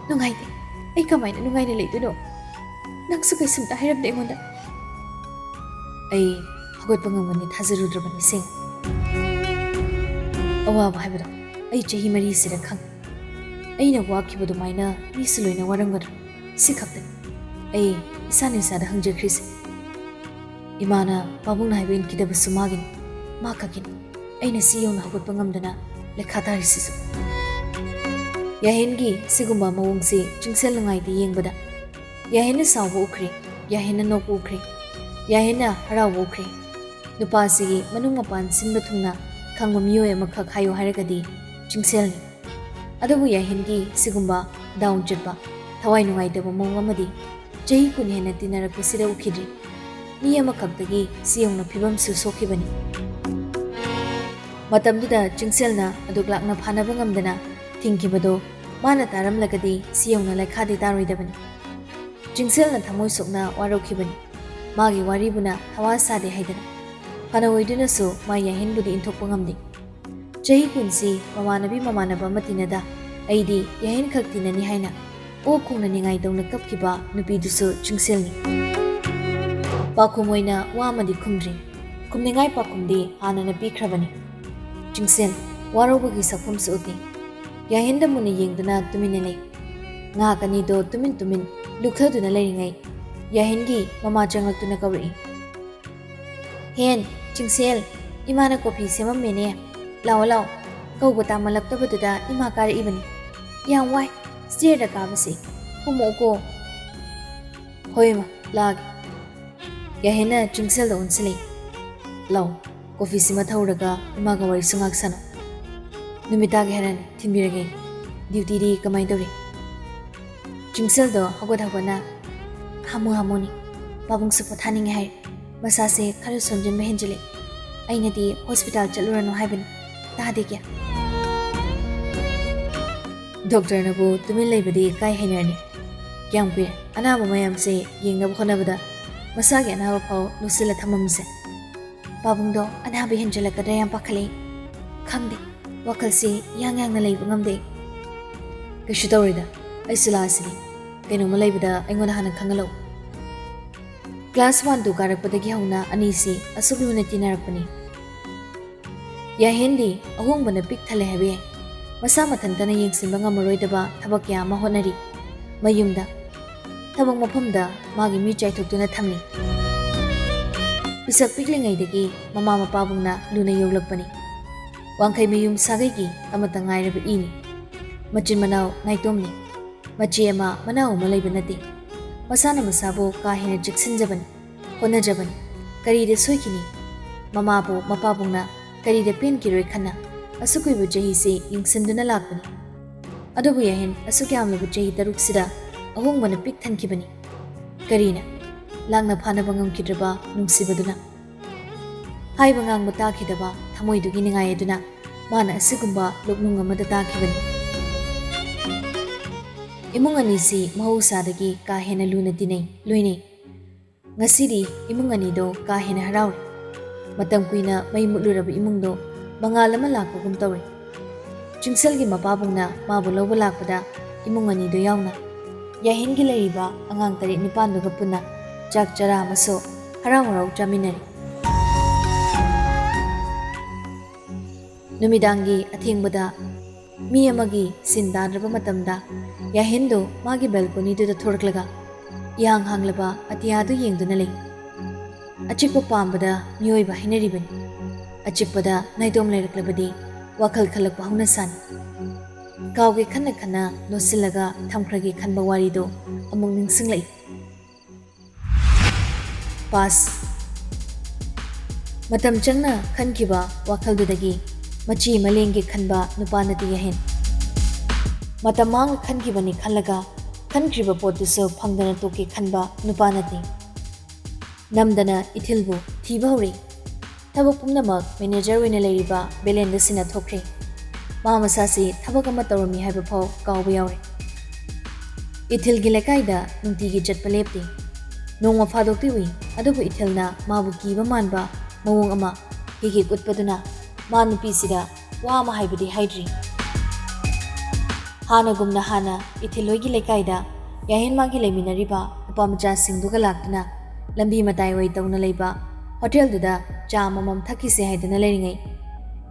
"ꯅꯨꯡꯉꯥꯏꯇꯦ꯫ ꯑꯩ ꯀꯃꯥꯏꯅ ꯅꯨꯡꯉꯥꯏꯅ ꯂꯩꯗꯣꯏꯅꯣ? ꯅꯪꯁꯨ ꯀꯩꯁꯨꯝꯇ ꯍꯥꯏꯔꯝꯗꯦ ꯑꯩꯉꯣꯟꯗ꯫" "ꯑꯩ ꯍꯧꯒꯠꯄ ꯉꯝꯒꯅꯤ ꯊꯥꯖꯔꯨꯗ꯭ꯔꯕꯅꯤ ꯁꯦꯡ꯫ ꯑꯋꯥꯕ ꯍꯥꯏꯕꯗꯣ ꯑꯩ ꯆꯍꯤ ꯃꯔꯤꯁꯤꯗ ꯈꯪꯉꯤ꯫ ꯑꯩꯅ ꯋꯥꯈꯤꯕ ꯑꯗꯨꯃꯥꯏꯅ ꯃꯤꯁꯨ ꯂꯣꯏꯅ ꯋꯥꯔꯝꯒꯗ꯭ꯔꯥ? ꯁꯤ ꯈꯛꯇꯅꯤ꯫ ꯑꯩ ꯏꯁꯥꯅ ꯏꯁꯥꯗ ꯍꯪꯖꯈ꯭ꯔꯤꯁꯦ꯫ ꯏꯃꯥꯅ ꯄꯥꯕꯨꯡꯅ ꯍꯥꯏꯕ ꯏꯟꯈꯤꯗꯕꯁꯨ ꯃꯥꯒꯤꯅꯤ, ꯃꯥ ꯈꯛꯀꯤꯅꯤ꯫ ꯑꯩꯅ ꯁꯤ ꯌꯧꯅ ꯍꯧꯒꯠꯄ ꯉꯝꯗꯅ ꯂꯩꯈꯥ ꯇꯥꯔꯤꯁꯤꯁꯨ꯫" ꯌꯥꯍꯦꯟꯒꯤ ꯁꯤꯒꯨꯝꯕ ꯃꯑꯣꯡꯁꯤ ꯆꯤꯡꯁꯦꯜ ꯅꯨꯡꯉꯥꯏꯇꯦ ꯌꯦꯡꯕꯗ꯫ ꯌꯥꯍꯦꯟꯅ ꯁꯥꯎꯕ ꯎꯈ꯭ꯔꯦ, ꯌꯥꯍꯦꯟꯅ ꯅꯣꯛꯄ ꯎꯈ꯭ꯔꯦ, ꯌꯥꯍꯦꯟꯅ ꯍꯔꯥꯎꯕ ꯎꯈ꯭ꯔꯦ꯫ ꯅꯨꯄꯥꯁꯤꯒꯤ ꯃꯅꯨꯡ ꯃꯄꯥꯟ ꯁꯤꯟꯕ ꯊꯨꯡꯅ ꯈꯪꯕ ꯃꯤꯑꯣꯏ ꯑꯃꯈꯛ ꯍꯥꯏꯌꯨ ꯍꯥꯏꯔꯒꯗꯤ ꯆꯤꯡꯁꯦꯜꯅꯤ꯫ ꯑꯗꯨꯕꯨ ꯌꯥꯍꯦꯟꯒꯤ ꯁꯤꯒꯨꯝꯕ ꯗꯥꯎꯟ ꯆꯠꯄ, ꯊꯋꯥꯏ ꯅꯨꯡꯉꯥꯏꯇꯕ ꯃꯑꯣꯡ ꯑꯃꯗꯤ ꯆꯍꯤ ꯀꯨꯟ ꯍꯦꯟꯅ ꯇꯤꯟꯅꯔꯛꯄꯁꯤꯗ ꯎꯈꯤꯗ꯭ꯔꯤ꯫ ꯃꯤ ꯑꯃꯈꯛꯇꯒꯤ ꯁꯤ ꯌꯧꯅ ꯐꯤꯕꯝꯁꯨ ꯁꯣꯛꯈꯤꯕꯅꯤ꯫ ꯃꯇꯝꯗꯨꯗ ꯆꯤꯡꯁꯦꯜꯅ ꯑꯗꯨꯛ ꯂꯥꯛꯅ ꯐꯥꯅꯕ ꯉꯝꯗꯅ ꯊꯤꯡꯈꯤꯕꯗꯣ ꯃꯥꯅ ꯇꯥꯔꯝꯂꯒꯗꯤ ꯁꯤ ꯌꯧꯅ ꯂꯩꯈꯥꯗꯤ ꯇꯥꯔꯣꯏꯗꯕꯅꯤ꯫ ꯆꯤꯡꯁꯦꯜꯅ ꯊꯃꯣꯏ ꯁꯣꯛꯅ ꯋꯥꯔꯧꯈꯤꯕꯅꯤ꯫ ꯃꯥꯒꯤ ꯋꯥꯔꯤꯕꯨꯅ ꯊꯋꯥ ꯁꯥꯗꯦ ꯍꯥꯏꯗꯅ꯫ ꯐꯅ ꯑꯣꯏꯗꯨꯅꯁꯨ ꯃꯥ ꯌꯥꯍꯦꯟꯕꯨꯗꯤ ꯏꯟꯊꯣꯛꯄ ꯉꯝꯗꯦ꯫ ꯆꯍꯤ ꯀꯨꯟꯁꯤ ꯃꯃꯥꯟꯅꯕꯤ ꯃꯃꯥꯟꯅꯕ ꯑꯃ ꯇꯤꯟꯅꯗ ꯑꯩꯗꯤ ꯌꯥꯍꯦꯟꯈꯛ ꯇꯤꯟꯅꯅꯤ ꯍꯥꯏꯅ ꯑꯣꯛ ꯈꯣꯡꯅ ꯅꯤꯡꯉꯥꯏ ꯇꯧꯅ ꯀꯞꯈꯤꯕ ꯅꯨꯄꯤꯗꯨꯁꯨ ꯆꯤꯡꯁꯦꯜꯅꯤ꯫ ꯄꯥꯎꯈꯨꯝ ꯑꯣꯏꯅ ꯋꯥ ꯑꯃꯗꯤ ꯈꯨꯝꯗ꯭ꯔꯤ꯫ ꯈꯨꯝꯅꯤꯡꯉꯥꯏ ꯄꯥꯎꯈꯨꯝꯗꯤ ꯍꯥꯟꯅꯅ ꯄꯤꯈ꯭ꯔꯕꯅꯤ꯫ ꯆꯤꯡꯁꯦꯜ ꯋꯥꯔꯧꯕꯒꯤ ꯁꯛꯐꯝꯁꯨ ꯎꯠꯇꯦ꯫ ꯌꯥꯍꯦꯟꯗ ꯃꯨꯟꯅ ꯌꯦꯡꯗꯨꯅ ꯇꯨꯃꯤꯟꯅ ꯂꯩ꯫ ꯉꯥꯏꯍꯥꯛ ꯑꯅꯤꯗꯣ ꯇꯨꯃꯤꯟ ꯇꯨꯃꯤꯟ ꯂꯨꯞꯊꯗꯨꯅ ꯂꯩꯔꯤꯉꯩ ꯌꯥꯍꯦꯟꯒꯤ ꯃꯃꯥ ꯆꯪꯂꯛꯇꯨꯅ ꯀꯧꯔꯛꯏ꯫ "ꯍꯦꯟ, ꯆꯤꯡꯁꯦꯜ, ꯏꯃꯥꯅ ꯀꯣꯐꯤ ꯁꯦꯝꯃꯝꯃꯦꯅꯦ꯫ ꯂꯥꯛꯑꯣ, ꯂꯥꯛꯑꯣ꯫ ꯀꯧꯕ ꯇꯥꯃꯜꯂꯛꯇꯕꯗꯨꯗ ꯏꯃꯥ ꯀꯥꯔꯛꯏꯕꯅꯤ꯫ ꯌꯥꯝ ꯋꯥꯏ ꯁ꯭ꯇꯦꯌꯔꯗ ꯀꯥꯕꯁꯦ꯫ ꯀꯨꯝꯃꯛꯑꯣꯀꯣ꯫" "ꯍꯣꯏ ꯏꯃꯥ, ꯂꯥꯛꯑꯒꯦ꯫" ꯌꯥꯍꯦꯟꯅ ꯆꯤꯡꯁꯦꯜꯗ ꯑꯣꯟꯁꯤꯜꯂꯤ꯫ "ꯂꯥꯛꯑꯣ, ꯀꯣꯐꯤꯁꯤꯃ ꯊꯧꯔꯒ ꯏꯃꯥꯒ ꯋꯥꯔꯤꯁꯨ ꯉꯥꯏꯍꯥꯛ ꯁꯥꯟꯅꯧ꯫ ꯅꯨꯃꯤꯠ ꯇꯥꯒꯦ ꯍꯥꯏꯔꯅꯤ, ꯊꯤꯟꯕꯤꯔꯒꯦ꯫ ꯗ꯭ꯌꯨꯇꯤꯗꯤ ꯀꯃꯥꯏꯅ ꯇꯧꯔꯤ?" ꯆꯤꯡꯁꯦꯜꯗꯣ ꯍꯧꯒꯠ ꯍꯧꯒꯠꯅ, "ꯍꯥꯃꯨ ꯍꯥꯃꯨꯅꯤ꯫ ꯄꯥꯕꯨꯡꯁꯨ ꯄꯣꯊꯥꯅꯤꯡꯉꯦ ꯍꯥꯏ꯫ ꯃꯁꯥꯁꯦ ꯈꯔ ꯁꯣꯟꯖꯤꯟꯕ ꯍꯦꯟꯖꯤꯜꯂꯦ꯫ ꯑꯩꯅꯗꯤ ꯍꯣꯁꯄꯤꯇꯥꯜ ꯆꯠꯂꯨꯔꯅꯨ ꯍꯥꯏꯕꯅꯤ꯫ ꯇꯥꯗꯦ ꯀꯌꯥ꯫" ꯗꯣꯛꯇꯔꯅꯕꯨ ꯇꯨꯃꯤꯟ ꯂꯩꯕꯗꯤ ꯀꯥꯏ ꯍꯩꯅꯔꯅꯤ? ꯀꯌꯥꯝ ꯀꯨꯏꯔꯦ ꯑꯅꯥꯕ ꯃꯌꯥꯝꯁꯦ ꯌꯦꯡꯅꯕ ꯍꯣꯠꯅꯕꯗ ꯃꯁꯥꯒꯤ ꯑꯅꯥꯕ ꯐꯥꯎ ꯂꯣꯠꯁꯤꯜꯂ ꯊꯝꯃꯝꯃꯤꯁꯦ? ꯄꯥꯕꯨꯡꯗꯣ ꯑꯅꯥꯕ ꯍꯦꯟꯖꯜꯂꯛꯀꯗ꯭ꯔꯥ ꯌꯥꯝ ꯄꯥꯈꯠꯂꯛꯏ꯫ ꯈꯪꯗꯦ, ꯋꯥꯈꯜꯁꯤ ꯏꯌꯥꯡ ꯌꯥꯡꯅ ꯂꯩꯕ ꯉꯝꯗꯦ꯫ ꯀꯩꯁꯨ ꯇꯧꯔꯣꯏꯗ, ꯑꯩꯁꯨ ꯂꯥꯛꯑꯁꯤꯗꯤ꯫ ꯀꯩꯅꯣꯝꯃ ꯂꯩꯕꯗ ꯑꯩꯉꯣꯟꯗ ꯍꯥꯟꯅ ꯈꯪꯍꯜꯂꯛꯎ꯫ ꯀ꯭ꯂꯥꯁ ꯋꯥꯟ ꯇꯨ ꯀꯥꯔꯛꯄꯗꯒꯤ ꯍꯧꯅ ꯑꯅꯤꯁꯤ ꯑꯁꯨꯛ ꯂꯨꯅ ꯇꯤꯟꯅꯔꯛꯄꯅꯤ꯫ ꯌꯥꯍꯦꯟꯗꯤ ꯑꯍꯣꯡꯕꯅ ꯄꯤꯛ ꯊꯜꯂꯦ ꯍꯥꯏꯕ ꯌꯥꯏ꯫ ꯃꯁꯥ ꯃꯊꯟꯇꯅ ꯌꯦꯡꯁꯤꯟꯕ ꯉꯝꯃꯔꯣꯏꯗꯕ ꯊꯕꯛ ꯀꯌꯥ ꯑꯃ ꯍꯣꯠꯅꯔꯤ꯫ ꯃꯌꯨꯝꯗ, ꯊꯕꯛ ꯃꯐꯝꯗ ꯃꯥꯒꯤ ꯃꯤ ꯆꯥꯏꯊꯣꯛꯇꯨꯅ ꯊꯝꯂꯤ꯫ ꯄꯤꯁꯛ ꯄꯤꯛꯂꯤꯉꯩꯗꯒꯤ ꯃꯃꯥ ꯃꯄꯥꯕꯨꯡꯅ ꯂꯨꯅ ꯌꯣꯛꯂꯛꯄꯅꯤ꯫ ꯋꯥꯡꯈꯩ ꯃꯌꯨꯝ ꯁꯥꯒꯩꯒꯤ ꯑꯃꯠꯇ ꯉꯥꯏꯔꯕ ꯏꯅꯤ꯫ ꯃꯆꯤꯟ ꯃꯅꯥꯎ ꯅꯥꯏꯇꯣꯝꯅꯤ꯫ ꯃꯆꯦ ꯑꯃ ꯃꯅꯥꯎ ꯑꯃ ꯂꯩꯕ ꯅꯠꯇꯦ꯫ ꯃꯁꯥꯅ ꯃꯁꯥꯕꯨ ꯀꯥ ꯍꯦꯟꯅ ꯆꯦꯛꯁꯤꯟꯖꯕꯅꯤ, ꯍꯣꯠꯅꯖꯕꯅꯤ꯫ ꯀꯔꯤꯗ ꯁꯣꯏꯈꯤꯅꯤ? ꯃꯃꯥꯕꯨ ꯃꯄꯥꯕꯨꯡꯅ ꯀꯔꯤꯗ ꯄꯦꯟꯈꯤꯔꯣꯏ ꯈꯟꯅ ꯑꯁꯨꯛ ꯀꯨꯏꯕ ꯆꯍꯤꯁꯤ ꯌꯦꯡꯁꯤꯟꯗꯨꯅ ꯂꯥꯛꯄꯅꯤ꯫ ꯑꯗꯨꯕꯨ ꯌꯥꯍꯦꯟ ꯑꯁꯨꯛ ꯌꯥꯝꯂꯕ ꯆꯍꯤ ꯇꯔꯨꯛꯁꯤꯗ ꯑꯍꯣꯡꯕꯅ ꯄꯤꯛ ꯊꯟꯈꯤꯕꯅꯤ꯫ ꯀꯔꯤꯅ? ꯂꯥꯡꯅ ꯐꯥꯅꯕ ꯉꯝꯈꯤꯗ꯭ꯔꯕ ꯅꯨꯡꯁꯤꯕꯗꯨꯅ꯫ ꯍꯥꯏꯕ ꯉꯥꯡꯕ ꯇꯥꯈꯤꯗꯕ ꯊꯃꯣꯏꯗꯨꯒꯤ ꯅꯤꯡꯉꯥꯏ ꯑꯗꯨꯅ ꯃꯥꯅ ꯑꯁꯤꯒꯨꯝꯕ ꯂꯣꯛꯅꯨꯡ ꯑꯃꯗ ꯇꯥꯈꯤꯕꯅꯤ꯫ ꯏꯃꯨꯡ ꯑꯅꯤꯁꯤ ꯃꯍꯧꯁꯥꯗꯒꯤ ꯀꯥ ꯍꯦꯟꯅ ꯂꯨꯅ ꯇꯤꯟꯅꯩ, ꯂꯣꯏꯅꯩ꯫ ꯉꯁꯤꯗꯤ ꯏꯃꯨꯡ ꯑꯅꯤꯗꯣ ꯀꯥ ꯍꯦꯟꯅ ꯍꯔꯥꯎꯔꯤ꯫ ꯃꯇꯝ ꯀꯨꯏꯅ ꯃꯩ ꯃꯨꯠꯂꯨꯔꯕ ꯏꯃꯨꯡꯗꯣ ꯃꯉꯥꯜ ꯑꯃ ꯂꯥꯛꯄꯒꯨꯝ ꯇꯧꯔꯦ꯫ ꯆꯤꯡꯁꯜꯒꯤ ꯃꯄꯥꯕꯨꯡꯅ ꯃꯥꯕꯨ ꯂꯧꯕ ꯂꯥꯛꯄꯗ ꯏꯃꯨꯡ ꯑꯅꯤꯗꯨ ꯌꯥꯎꯅ ꯌꯥꯍꯦꯟꯒꯤ ꯂꯩꯔꯤꯕ ꯑꯉꯥꯡ ꯇꯔꯦꯠ ꯅꯤꯄꯥꯟꯗꯨꯒ ꯄꯨꯟꯅ ꯆꯥꯛ ꯆꯔꯥ ꯑꯃꯁꯨ ꯍꯔꯥꯎ ꯍꯔꯥꯎ ꯆꯥꯃꯤꯟꯅꯔꯤ꯫ ꯅꯨꯃꯤꯗꯥꯡꯒꯤ ꯑꯊꯦꯡꯕꯗ ꯃꯤ ꯑꯃꯒꯤ ꯁꯤꯟ ꯇꯥꯗ꯭ꯔꯕ ꯃꯇꯝꯗ ꯌꯥꯍꯦꯟꯗꯣ ꯃꯥꯒꯤ ꯕꯦꯜꯀꯣꯅꯤꯗꯨꯗ ꯊꯣꯔꯛꯂꯒ ꯏꯍꯥꯡ ꯍꯥꯡꯂꯕ ꯑꯇꯤꯌꯥꯗꯨ ꯌꯦꯡꯗꯨꯅ ꯂꯩ꯫ ꯑꯆꯤꯛꯄ ꯄꯥꯝꯕꯗ ꯃꯤꯑꯣꯏꯕ ꯍꯥꯏꯅꯔꯤꯕꯅꯤ꯫ ꯑꯆꯤꯛꯄꯗ ꯅꯥꯏꯇꯣꯝ ꯂꯩꯔꯛꯂꯕꯗꯤ ꯋꯥꯈꯜ ꯈꯜꯂꯛꯄ ꯍꯧꯅ ꯁꯥꯅꯤ꯫ ꯀꯥꯎꯒꯦ ꯈꯟꯅ ꯈꯟꯅ ꯅꯣꯠꯁꯤꯜꯂꯒ ꯊꯝꯈ꯭ꯔꯒꯦ ꯈꯟꯕ ꯋꯥꯔꯤꯗꯣ ꯑꯃꯨꯛ ꯅꯤꯡꯁꯤꯡꯂꯛꯏ꯫ ꯄꯥꯁ꯫ ꯃꯇꯝ ꯆꯪꯅ ꯈꯟꯈꯤꯕ ꯋꯥꯈꯜꯗꯨꯗꯒꯤ ꯃꯆꯤ ꯃꯂꯦꯡꯒꯦ ꯈꯟꯕ ꯅꯨꯄꯥ ꯅꯠꯇꯦ ꯌꯥꯍꯦꯟ꯫ ꯃꯇꯝ ꯃꯥꯡꯅ ꯈꯟꯈꯤꯕꯅꯤ ꯈꯜꯂꯒ ꯈꯟꯈ꯭ꯔꯤꯕ ꯄꯣꯠꯇꯨꯁꯨ ꯐꯪꯗꯅ ꯇꯣꯛꯀꯦ ꯈꯟꯕ ꯅꯨꯄꯥ ꯅꯠꯇꯦ꯫ ꯅꯝꯗꯅ ꯏꯊꯤꯜꯕꯨ ꯊꯤꯕ ꯍꯧꯔꯛꯏ꯫ ꯊꯕꯛ ꯄꯨꯝꯅꯃꯛ ꯃꯦꯅꯦꯖꯔ ꯑꯣꯏꯅ ꯂꯩꯔꯤꯕ ꯕꯦꯂꯦꯟꯗ ꯁꯤꯟꯅꯊꯣꯛꯈ꯭ꯔꯦ꯫ ꯃꯥ ꯃꯁꯥꯁꯤ ꯊꯕꯛ ꯑꯃ ꯇꯧꯔꯝꯃꯤ ꯍꯥꯏꯕ ꯐꯥꯎ ꯀꯥꯎꯕ ꯌꯥꯎꯔꯦ꯫ ꯏꯊꯤꯜꯒꯤ ꯂꯩꯀꯥꯏꯗ ꯅꯨꯡꯇꯤꯒꯤ ꯆꯠꯄ ꯂꯦꯞꯇꯦ꯫ ꯅꯣꯡꯃ ꯐꯥꯗꯣꯛꯇꯤ ꯎꯏ, ꯑꯗꯨꯕꯨ ꯏꯊꯤꯜꯅ ꯃꯥꯕꯨ ꯀꯤꯕ ꯃꯥꯟꯕ ꯃꯑꯣꯡ ꯑꯃ ꯍꯦꯛ ꯍꯦꯛ ꯎꯠꯄꯗꯨꯅ ꯃꯥ ꯅꯨꯄꯤꯁꯤꯗ ꯋꯥ ꯑꯃ ꯍꯥꯏꯕꯗꯤ ꯍꯥꯏꯗ꯭ꯔꯤ꯫ ꯍꯥꯟꯅꯒꯨꯝꯅ ꯍꯥꯟꯅ ꯏꯊꯤꯜ ꯍꯣꯏꯒꯤ ꯂꯩꯀꯥꯏꯗ ꯌꯥꯍꯦꯟ ꯃꯥꯒꯤ ꯂꯩꯃꯤꯟꯅꯔꯤꯕ ꯅꯨꯄꯥ ꯃꯆꯥꯁꯤꯡꯗꯨꯒ ꯂꯥꯛꯇꯨꯅ ꯂꯝꯕꯤ ꯃꯇꯥꯏ ꯑꯣꯏ ꯇꯧꯅ ꯂꯩꯕ ꯍꯣꯇꯦꯜꯗꯨꯗ ꯆꯥ ꯑꯃꯃꯝ ꯊꯛꯈꯤꯁꯦ ꯍꯥꯏꯗꯨꯅ ꯂꯩꯔꯤꯉꯩ,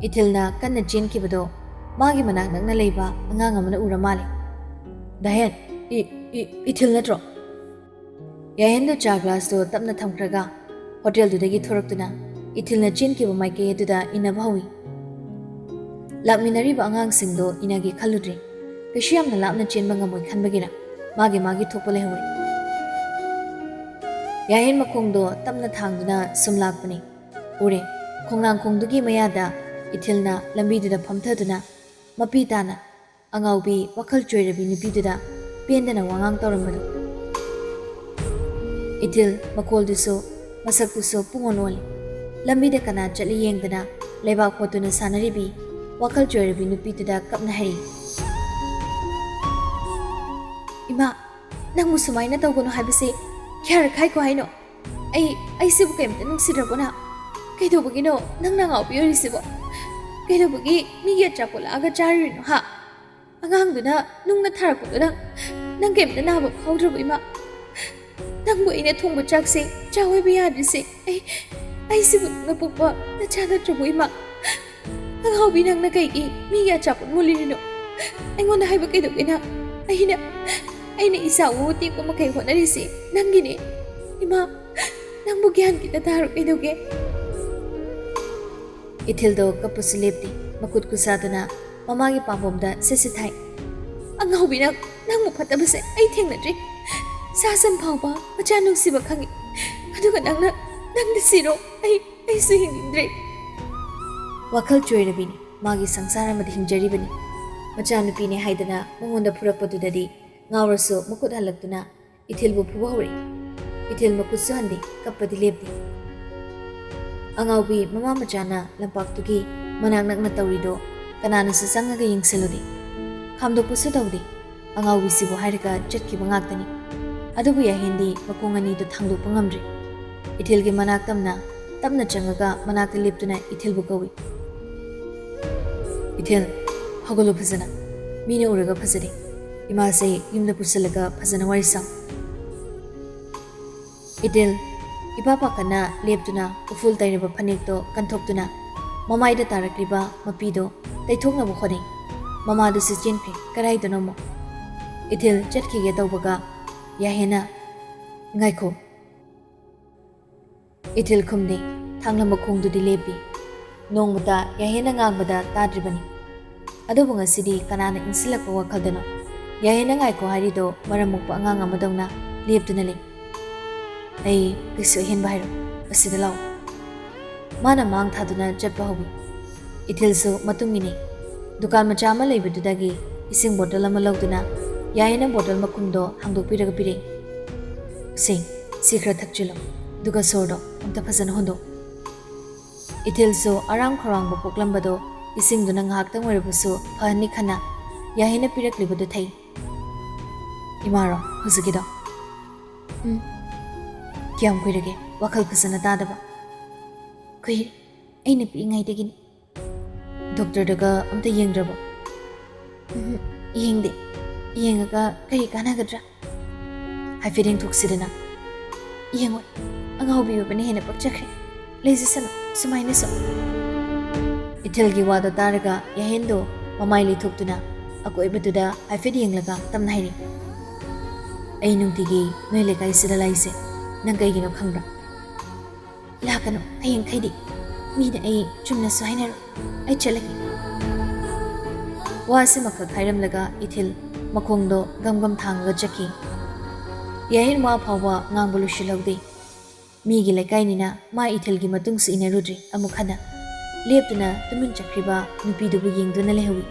ꯏꯊꯤꯜꯅ ꯀꯟꯅ ꯆꯦꯟꯈꯤꯕꯗꯣ ꯃꯥꯒꯤ ꯃꯅꯥꯛ ꯅꯛꯅ ꯂꯩꯕ ꯑꯉꯥꯡ ꯑꯃꯅ ꯎꯔ ꯃꯥꯜꯂꯦ꯫ "ꯗꯥꯍꯦꯟ, ꯏ-, ꯏ-, ꯏꯊꯤꯜ ꯅꯠꯇ꯭ꯔꯣ?" ꯌꯥꯍꯦꯟꯗꯨ ꯆꯥ ꯒ꯭ꯂꯥꯁꯇꯨ ꯇꯞꯅ ꯊꯝꯈ꯭ꯔꯒ ꯍꯣꯇꯦꯜꯗꯨꯗꯒꯤ ꯊꯣꯔꯛꯇꯨꯅ ꯏꯊꯤꯜꯅ ꯆꯦꯟꯈꯤꯕ ꯃꯥꯏꯀꯩ ꯑꯗꯨꯗ ꯏꯟꯅꯕ ꯍꯧꯏ꯫ ꯂꯥꯛꯃꯤꯟꯅꯔꯤꯕ ꯑꯉꯥꯡꯁꯤꯡꯗꯣ ꯏꯟꯅꯒꯦ ꯈꯜꯂꯨꯗ꯭ꯔꯤ꯫ ꯀꯩꯁꯨ ꯌꯥꯝꯅ ꯂꯥꯞꯅ ꯆꯦꯟꯕ ꯉꯝꯃꯣꯏ ꯈꯟꯕꯒꯤꯔ ꯃꯥꯒꯤ ꯃꯥꯒꯤ ꯊꯣꯛꯄ ꯂꯩꯍꯧꯔꯦ꯫ ꯌꯥꯍꯦꯟ ꯃꯈꯣꯡꯗꯣ ꯇꯞꯅ ꯊꯥꯡꯗꯨꯅ ꯁꯨꯝ ꯂꯥꯛꯄꯅꯤ꯫ ꯎꯔꯦ, ꯈꯣꯡꯅꯥꯡꯈꯣꯡꯗꯨꯒꯤ ꯃꯌꯥꯗ ꯏꯊꯤꯜꯅ ꯂꯝꯕꯤꯗꯨꯗ ꯐꯝꯊꯗꯨꯅ ꯃꯄꯤ ꯇꯥꯅ ꯑꯉꯥꯎꯕꯤ ꯋꯥꯈꯜ ꯆꯣꯏꯔꯕꯤ ꯅꯨꯄꯤꯗꯨꯗ ꯄꯦꯟꯗꯅ ꯋꯥꯉꯥꯡ ꯇꯧꯔꯝꯕꯗꯨ꯫ ꯏꯊꯤꯜ ꯃꯈꯣꯜꯗꯨꯁꯨ ꯃꯁꯛꯇꯨꯁꯨ ꯄꯨꯡꯑꯣꯟ ꯑꯣꯜꯂꯤ꯫ ꯂꯝꯕꯤꯗ ꯀꯅꯥ ꯆꯠꯂꯤ ꯌꯦꯡꯗꯅ ꯂꯩꯕꯥꯛ ꯍꯣꯠꯇꯨꯅ ꯁꯥꯟꯅꯔꯤꯕꯤ ꯋꯥꯈꯜ ꯆꯣꯏꯔꯕꯤ ꯅꯨꯄꯤꯗꯨꯗ ꯀꯞꯅ ꯍꯥꯏꯔꯤ꯫ "ꯏꯃꯥ, ꯅꯪꯕꯨ ꯁꯨꯃꯥꯏꯅ ꯇꯧꯒꯅꯨ ꯍꯥꯏꯕꯁꯦ ꯀꯌꯥꯔꯛ ꯍꯥꯏꯈꯣ ꯍꯥꯏꯅꯣ? ꯑꯩ, ꯑꯩꯁꯤꯕꯨ ꯀꯩꯝꯇ ꯅꯨꯡꯁꯤꯗ꯭ꯔꯕꯣ ꯅꯪ? ꯀꯩꯗꯧꯕꯒꯤꯅꯣ ꯅꯪꯅ ꯑꯉꯥꯎꯕꯤ ꯑꯣꯏꯔꯤꯁꯤꯕꯣ? ꯀꯩꯗꯧꯕꯒꯤ ꯃꯤꯒꯤ ꯑꯆꯥꯄꯣꯠ ꯂꯥꯛꯑꯒ ꯆꯥꯔꯨꯔꯤꯅꯣ, ꯍꯥ? ꯑꯉꯥꯡꯗꯨꯅ ꯅꯨꯡꯅ ꯊꯥꯔꯛꯄꯗꯣ ꯅꯪ, ꯅꯪ ꯀꯩꯝꯇ ꯅꯥꯕ ꯐꯥꯎꯗ꯭ꯔꯕꯣ, ꯏꯃꯥ? ꯅꯪꯕꯨ ꯑꯩꯅ ꯊꯣꯡꯕ ꯆꯥꯛꯁꯦ ꯆꯥꯎ ꯍꯥꯏꯕ ꯌꯥꯗ꯭ꯔꯤꯁꯦ ꯑꯩ, ꯑꯩꯁꯤꯕꯨ ꯅꯪꯅ ꯄꯣꯛꯄ ꯅꯆꯥ ꯅꯠꯇ꯭ꯔꯕꯣ, ꯏꯃꯥ? ꯑꯉꯥꯎꯕꯤ, ꯅꯪꯅ ꯀꯩꯒꯤ ꯃꯤꯒꯤ ꯑꯆꯥꯄꯣꯠ ꯃꯨꯜꯂꯤꯔꯤꯅꯣ? ꯑꯩꯉꯣꯟꯗ ꯍꯥꯏꯕ ꯀꯩꯗꯧꯒꯦ ꯅꯪ? ꯑꯩꯅ, ꯑꯩꯅ ꯏꯆꯥ ꯎ ꯇꯦꯛꯄ ꯃꯈꯩ ꯍꯣꯠꯅꯔꯤꯁꯦ ꯅꯪꯒꯤꯅꯦ꯫ ꯏꯃꯥ, ꯅꯪꯕꯨ ꯒ꯭ꯌꯥꯟ ꯈꯤꯇ ꯇꯥꯔꯣ ꯀꯩꯗꯧꯒꯦ?" ꯏꯊꯤꯜꯗꯣ ꯀꯞꯄꯁꯨ ꯂꯦꯞꯇꯦ꯫ ꯃꯈꯨꯠ ꯈꯨꯁꯥꯗꯨꯅ ꯃꯃꯥꯒꯤ ꯄꯥꯝꯕꯣꯝꯗ ꯁꯤꯠ ꯁꯤꯠ ꯊꯥꯏ꯫ "ꯑꯉꯥꯎꯕꯤ ꯅꯪ, ꯅꯪꯕꯨ ꯐꯠꯇꯕꯁꯦ ꯑꯩ ꯊꯦꯡꯅꯗ꯭ꯔꯤ꯫ ꯁꯥ ꯁꯟ ꯐꯥꯎꯕ ꯃꯆꯥ ꯅꯨꯡꯁꯤꯕ ꯈꯪꯉꯤ꯫ ꯑꯗꯨꯒ ꯅꯪꯅ, ꯅꯪꯗꯤ ꯁꯤꯔꯣ? ꯑꯩ, ꯑꯩꯁꯨ ꯍꯤꯡꯅꯤꯡꯗ꯭ꯔꯦ꯫" ꯋꯥꯈꯜ ꯆꯣꯏꯔꯕꯤꯅꯤ꯫ ꯃꯥꯒꯤ ꯁꯪꯁꯥꯔ ꯑꯃꯗ ꯍꯤꯡꯖꯔꯤꯕꯅꯤ꯫ ꯃꯆꯥꯅꯨꯄꯤꯅꯦ ꯍꯥꯏꯗꯅ ꯃꯉꯣꯟꯗ ꯐꯨꯔꯛꯄꯗꯨꯗꯗꯤ ꯉꯥꯎꯔꯁꯨ ꯃꯈꯨꯠ ꯍꯜꯂꯛꯇꯨꯅ ꯏꯊꯤꯜꯕꯨ ꯐꯨꯕ ꯍꯧꯔꯛꯏ꯫ ꯏꯊꯤꯜ ꯃꯈꯨꯠꯁꯨ ꯍꯟꯗꯦ, ꯀꯞꯄꯗꯤ ꯂꯦꯞꯇꯦ꯫ ꯑꯉꯥꯎꯕꯤ ꯃꯃꯥ ꯃꯆꯥꯅ ꯂꯝꯄꯥꯛꯇꯨꯒꯤ ꯃꯅꯥꯛ ꯅꯛꯅ ꯇꯧꯔꯤꯗꯣ ꯀꯅꯥꯅꯁꯨ ꯆꯪꯉꯒ ꯌꯦꯡꯁꯤꯜꯂꯨꯗꯦ꯫ ꯈꯥꯝꯗꯣꯛꯄꯁꯨ ꯇꯧꯗꯦ꯫ ꯑꯉꯥꯎꯕꯤꯁꯤꯕꯨ ꯍꯥꯏꯔꯒ ꯆꯠꯈꯤꯕ ꯉꯥꯛꯇꯅꯤ꯫ ꯑꯗꯨꯕꯨ ꯌꯥꯍꯦꯟꯗꯤ ꯃꯈꯣꯡ ꯑꯅꯤꯗꯨ ꯊꯥꯡꯗꯣꯛꯄ ꯉꯝꯗ꯭ꯔꯤ꯫ ꯏꯊꯤꯜꯒꯤ ꯃꯅꯥꯛ ꯇꯝꯅ, ꯇꯞꯅ ꯆꯪꯉꯒ ꯃꯅꯥꯛꯇ ꯂꯦꯞꯇꯨꯅ ꯏꯊꯤꯜꯕꯨ ꯀꯧꯏ꯫ "ꯏꯊꯤꯜ, ꯍꯧꯒꯠꯂꯨ ꯐꯖꯅ꯫ ꯃꯤꯅ ꯎꯔꯒ ꯐꯖꯗꯦ꯫ ꯏꯃꯥꯁꯦ ꯌꯨꯝꯗ ꯄꯨꯁꯤꯜꯂꯒ ꯐꯖꯅ ꯋꯥꯔꯤ ꯁꯥꯎ꯫" ꯏꯊꯤꯜ ꯏꯄꯥ ꯄꯥꯈꯠꯅ ꯂꯦꯞꯇꯨꯅ ꯎꯐꯨꯜ ꯇꯩꯔꯕ ꯐꯅꯦꯛꯇꯣ ꯀꯟꯊꯣꯛꯇꯨꯅ ꯃꯃꯥꯏꯗ ꯇꯥꯔꯛꯂꯤꯕ ꯃꯄꯤꯗꯣ ꯇꯩꯊꯣꯛꯅꯕ ꯍꯣꯠꯅꯩ꯫ ꯃꯃꯥꯗꯨꯁꯨ ꯆꯦꯟꯈ꯭ꯔꯦ꯫ ꯀꯗꯥꯏꯗꯅꯣꯃꯨꯛ ꯏꯊꯤꯜ ꯆꯠꯈꯤꯒꯦ ꯇꯧꯕꯒ ꯌꯥꯍꯦꯟꯅ, "ꯉꯥꯏꯈꯣ꯫" ꯏꯊꯤꯜ ꯈꯨꯝꯗꯦ꯫ ꯊꯥꯡꯂꯝꯕ ꯈꯣꯡꯗꯨꯗꯤ ꯂꯦꯞꯄꯤ꯫ ꯅꯣꯡꯃꯇ ꯌꯥꯍꯦꯟꯅ ꯉꯥꯡꯕꯗ ꯇꯥꯗ꯭ꯔꯤꯕꯅꯤ꯫ ꯑꯗꯨꯕꯨ ꯉꯁꯤꯗꯤ ꯀꯅꯥꯅ ꯏꯟꯁꯤꯜꯂꯛꯄ ꯋꯥꯈꯜꯗꯅꯣ? ꯌꯥꯏꯌꯦꯅ ꯉꯥꯏꯈꯣ ꯍꯥꯏꯔꯤꯗꯣ ꯃꯔꯝ ꯃꯣꯛꯄ ꯑꯉꯥꯡ ꯑꯃꯗꯧꯅ ꯂꯦꯞꯇꯨꯅ ꯂꯩ꯫ "ꯑꯩ ꯀꯩꯁꯨ ꯑꯍꯦꯟꯕ ꯍꯥꯏꯔꯣ, ꯑꯁꯤꯗ ꯂꯥꯛꯑꯣ꯫" ꯃꯥꯅ ꯃꯥꯡ ꯊꯥꯗꯨꯅ ꯆꯠꯄ ꯍꯧꯏ꯫ ꯏꯊꯤꯜꯁꯨ ꯃꯇꯨꯡ ꯏꯟꯅꯩ꯫ ꯗꯨꯀꯥꯟ ꯃꯆꯥ ꯑꯃ ꯂꯩꯕꯗꯨꯗꯒꯤ ꯏꯁꯤꯡ ꯕꯣꯇꯜ ꯑꯃ ꯂꯧꯗꯨꯅ ꯌꯥꯏꯌꯦꯅ ꯕꯣꯇꯜ ꯃꯈꯨꯝꯗꯣ ꯍꯥꯡꯗꯣꯛꯄꯤꯔꯒ ꯄꯤꯔꯛꯏ꯫ "ꯁꯦ, ꯁꯤ ꯈꯔ ꯊꯛꯆꯤꯜꯂꯣ, ꯑꯗꯨꯒ ꯁꯣꯔꯗꯣ ꯑꯝꯇ ꯐꯖꯅ ꯍꯣꯟꯗꯣꯛ꯫" ꯏꯊꯤꯜꯁꯨ ꯑꯔꯥꯝ ꯈꯧꯔꯥꯡꯕ ꯄꯣꯛꯂꯝꯕꯗꯣ ꯏꯁꯤꯡꯗꯨꯅ ꯉꯥꯏꯍꯥꯛꯇꯪ ꯑꯣꯏꯔꯕꯁꯨ ꯐꯍꯟꯅꯤ ꯈꯟꯅ ꯌꯥꯏꯌꯦꯅ ꯄꯤꯔꯛꯂꯤꯕꯗꯨ ꯊꯛꯏ꯫ "ꯏꯃꯥꯔꯣ ꯍꯧꯖꯤꯛꯀꯤꯗꯣ?" "ꯎꯝ꯫ ꯀꯌꯥꯝ ꯀꯨꯏꯔꯒꯦ ꯋꯥꯈꯜ ꯐꯖꯅ ꯇꯥꯗꯕ?" "ꯀꯨꯏꯔꯦ, ꯑꯩꯅ ꯄꯤꯛꯏꯉꯩꯗꯒꯤꯅꯤ꯫" "ꯗꯣꯛꯇꯔꯗꯒ ꯑꯝꯇ ꯌꯦꯡꯗ꯭ꯔꯕꯣ?" "ꯎꯝ, ꯌꯦꯡꯗꯦ꯫ ꯌꯦꯡꯉꯒ ꯀꯔꯤ ꯀꯥꯟꯅꯒꯗ꯭ꯔꯥ? ꯍꯥꯏꯐꯦꯠ ꯌꯦꯡꯊꯣꯛꯁꯤꯗꯅ꯫" "ꯌꯦꯡꯉꯣꯏ, ꯑꯉꯥꯎꯕꯤ ꯑꯣꯏꯕꯅ ꯍꯦꯟꯅ ꯄꯛꯆꯈ꯭ꯔꯦ꯫ ꯂꯩꯖꯁꯅꯨ ꯁꯨꯃꯥꯏꯅꯁꯨ꯫" ꯏꯊꯤꯜꯒꯤ ꯋꯥꯗꯣ ꯇꯥꯔꯒ ꯌꯥꯍꯦꯟꯗꯣ ꯃꯃꯥꯏ ꯂꯩꯊꯣꯛꯇꯨꯅ ꯑꯀꯣꯏꯕꯗꯨꯗ ꯍꯥꯏꯐꯦꯠ ꯌꯦꯡꯂꯒ ꯇꯞꯅ ꯍꯥꯏꯔꯛꯏ, "ꯑꯩ ꯅꯨꯡꯇꯤꯒꯤ ꯅꯣꯏ ꯂꯩꯀꯥꯏꯁꯤꯗ ꯂꯥꯛꯏꯁꯦ ꯅꯪ ꯀꯩꯒꯤꯅꯣ ꯈꯪꯕ꯭ꯔꯥ?" "ꯂꯥꯛꯀꯅꯨ, ꯍꯌꯦꯡꯈꯩꯗꯤ ꯃꯤꯅ ꯑꯩ ꯆꯨꯝꯅꯁꯨ ꯍꯥꯏꯅꯔꯣꯏ꯫ ꯑꯩ ꯆꯠꯂꯒꯦ꯫" ꯋꯥ ꯑꯁꯤꯃꯈꯛ ꯍꯥꯏꯔꯝꯂꯒ ꯏꯊꯤꯜ ꯃꯈꯣꯡꯗꯣ ꯒꯝ ꯒꯝ ꯊꯥꯡꯉꯒ ꯆꯠꯈꯤ꯫ ꯌꯥꯍꯦꯟ ꯋꯥ ꯐꯥꯎꯕ ꯉꯥꯡꯕ ꯂꯣꯏꯁꯤꯜꯍꯧꯗꯦ꯫ ꯃꯤꯒꯤ ꯂꯩꯀꯥꯏꯅꯤꯅ ꯃꯥ ꯏꯊꯤꯜꯒꯤ ꯃꯇꯨꯡꯁꯨ ꯏꯟꯅꯔꯨꯗ꯭ꯔꯦ ꯑꯃꯨꯛ ꯍꯟꯅ꯫ ꯂꯦꯞꯇꯨꯅ ꯇꯨꯃꯤꯟ ꯆꯠꯈ꯭ꯔꯤꯕ ꯅꯨꯄꯤꯗꯨꯕꯨ ꯌꯦꯡꯗꯨꯅ ꯂꯩꯍꯧꯏ꯫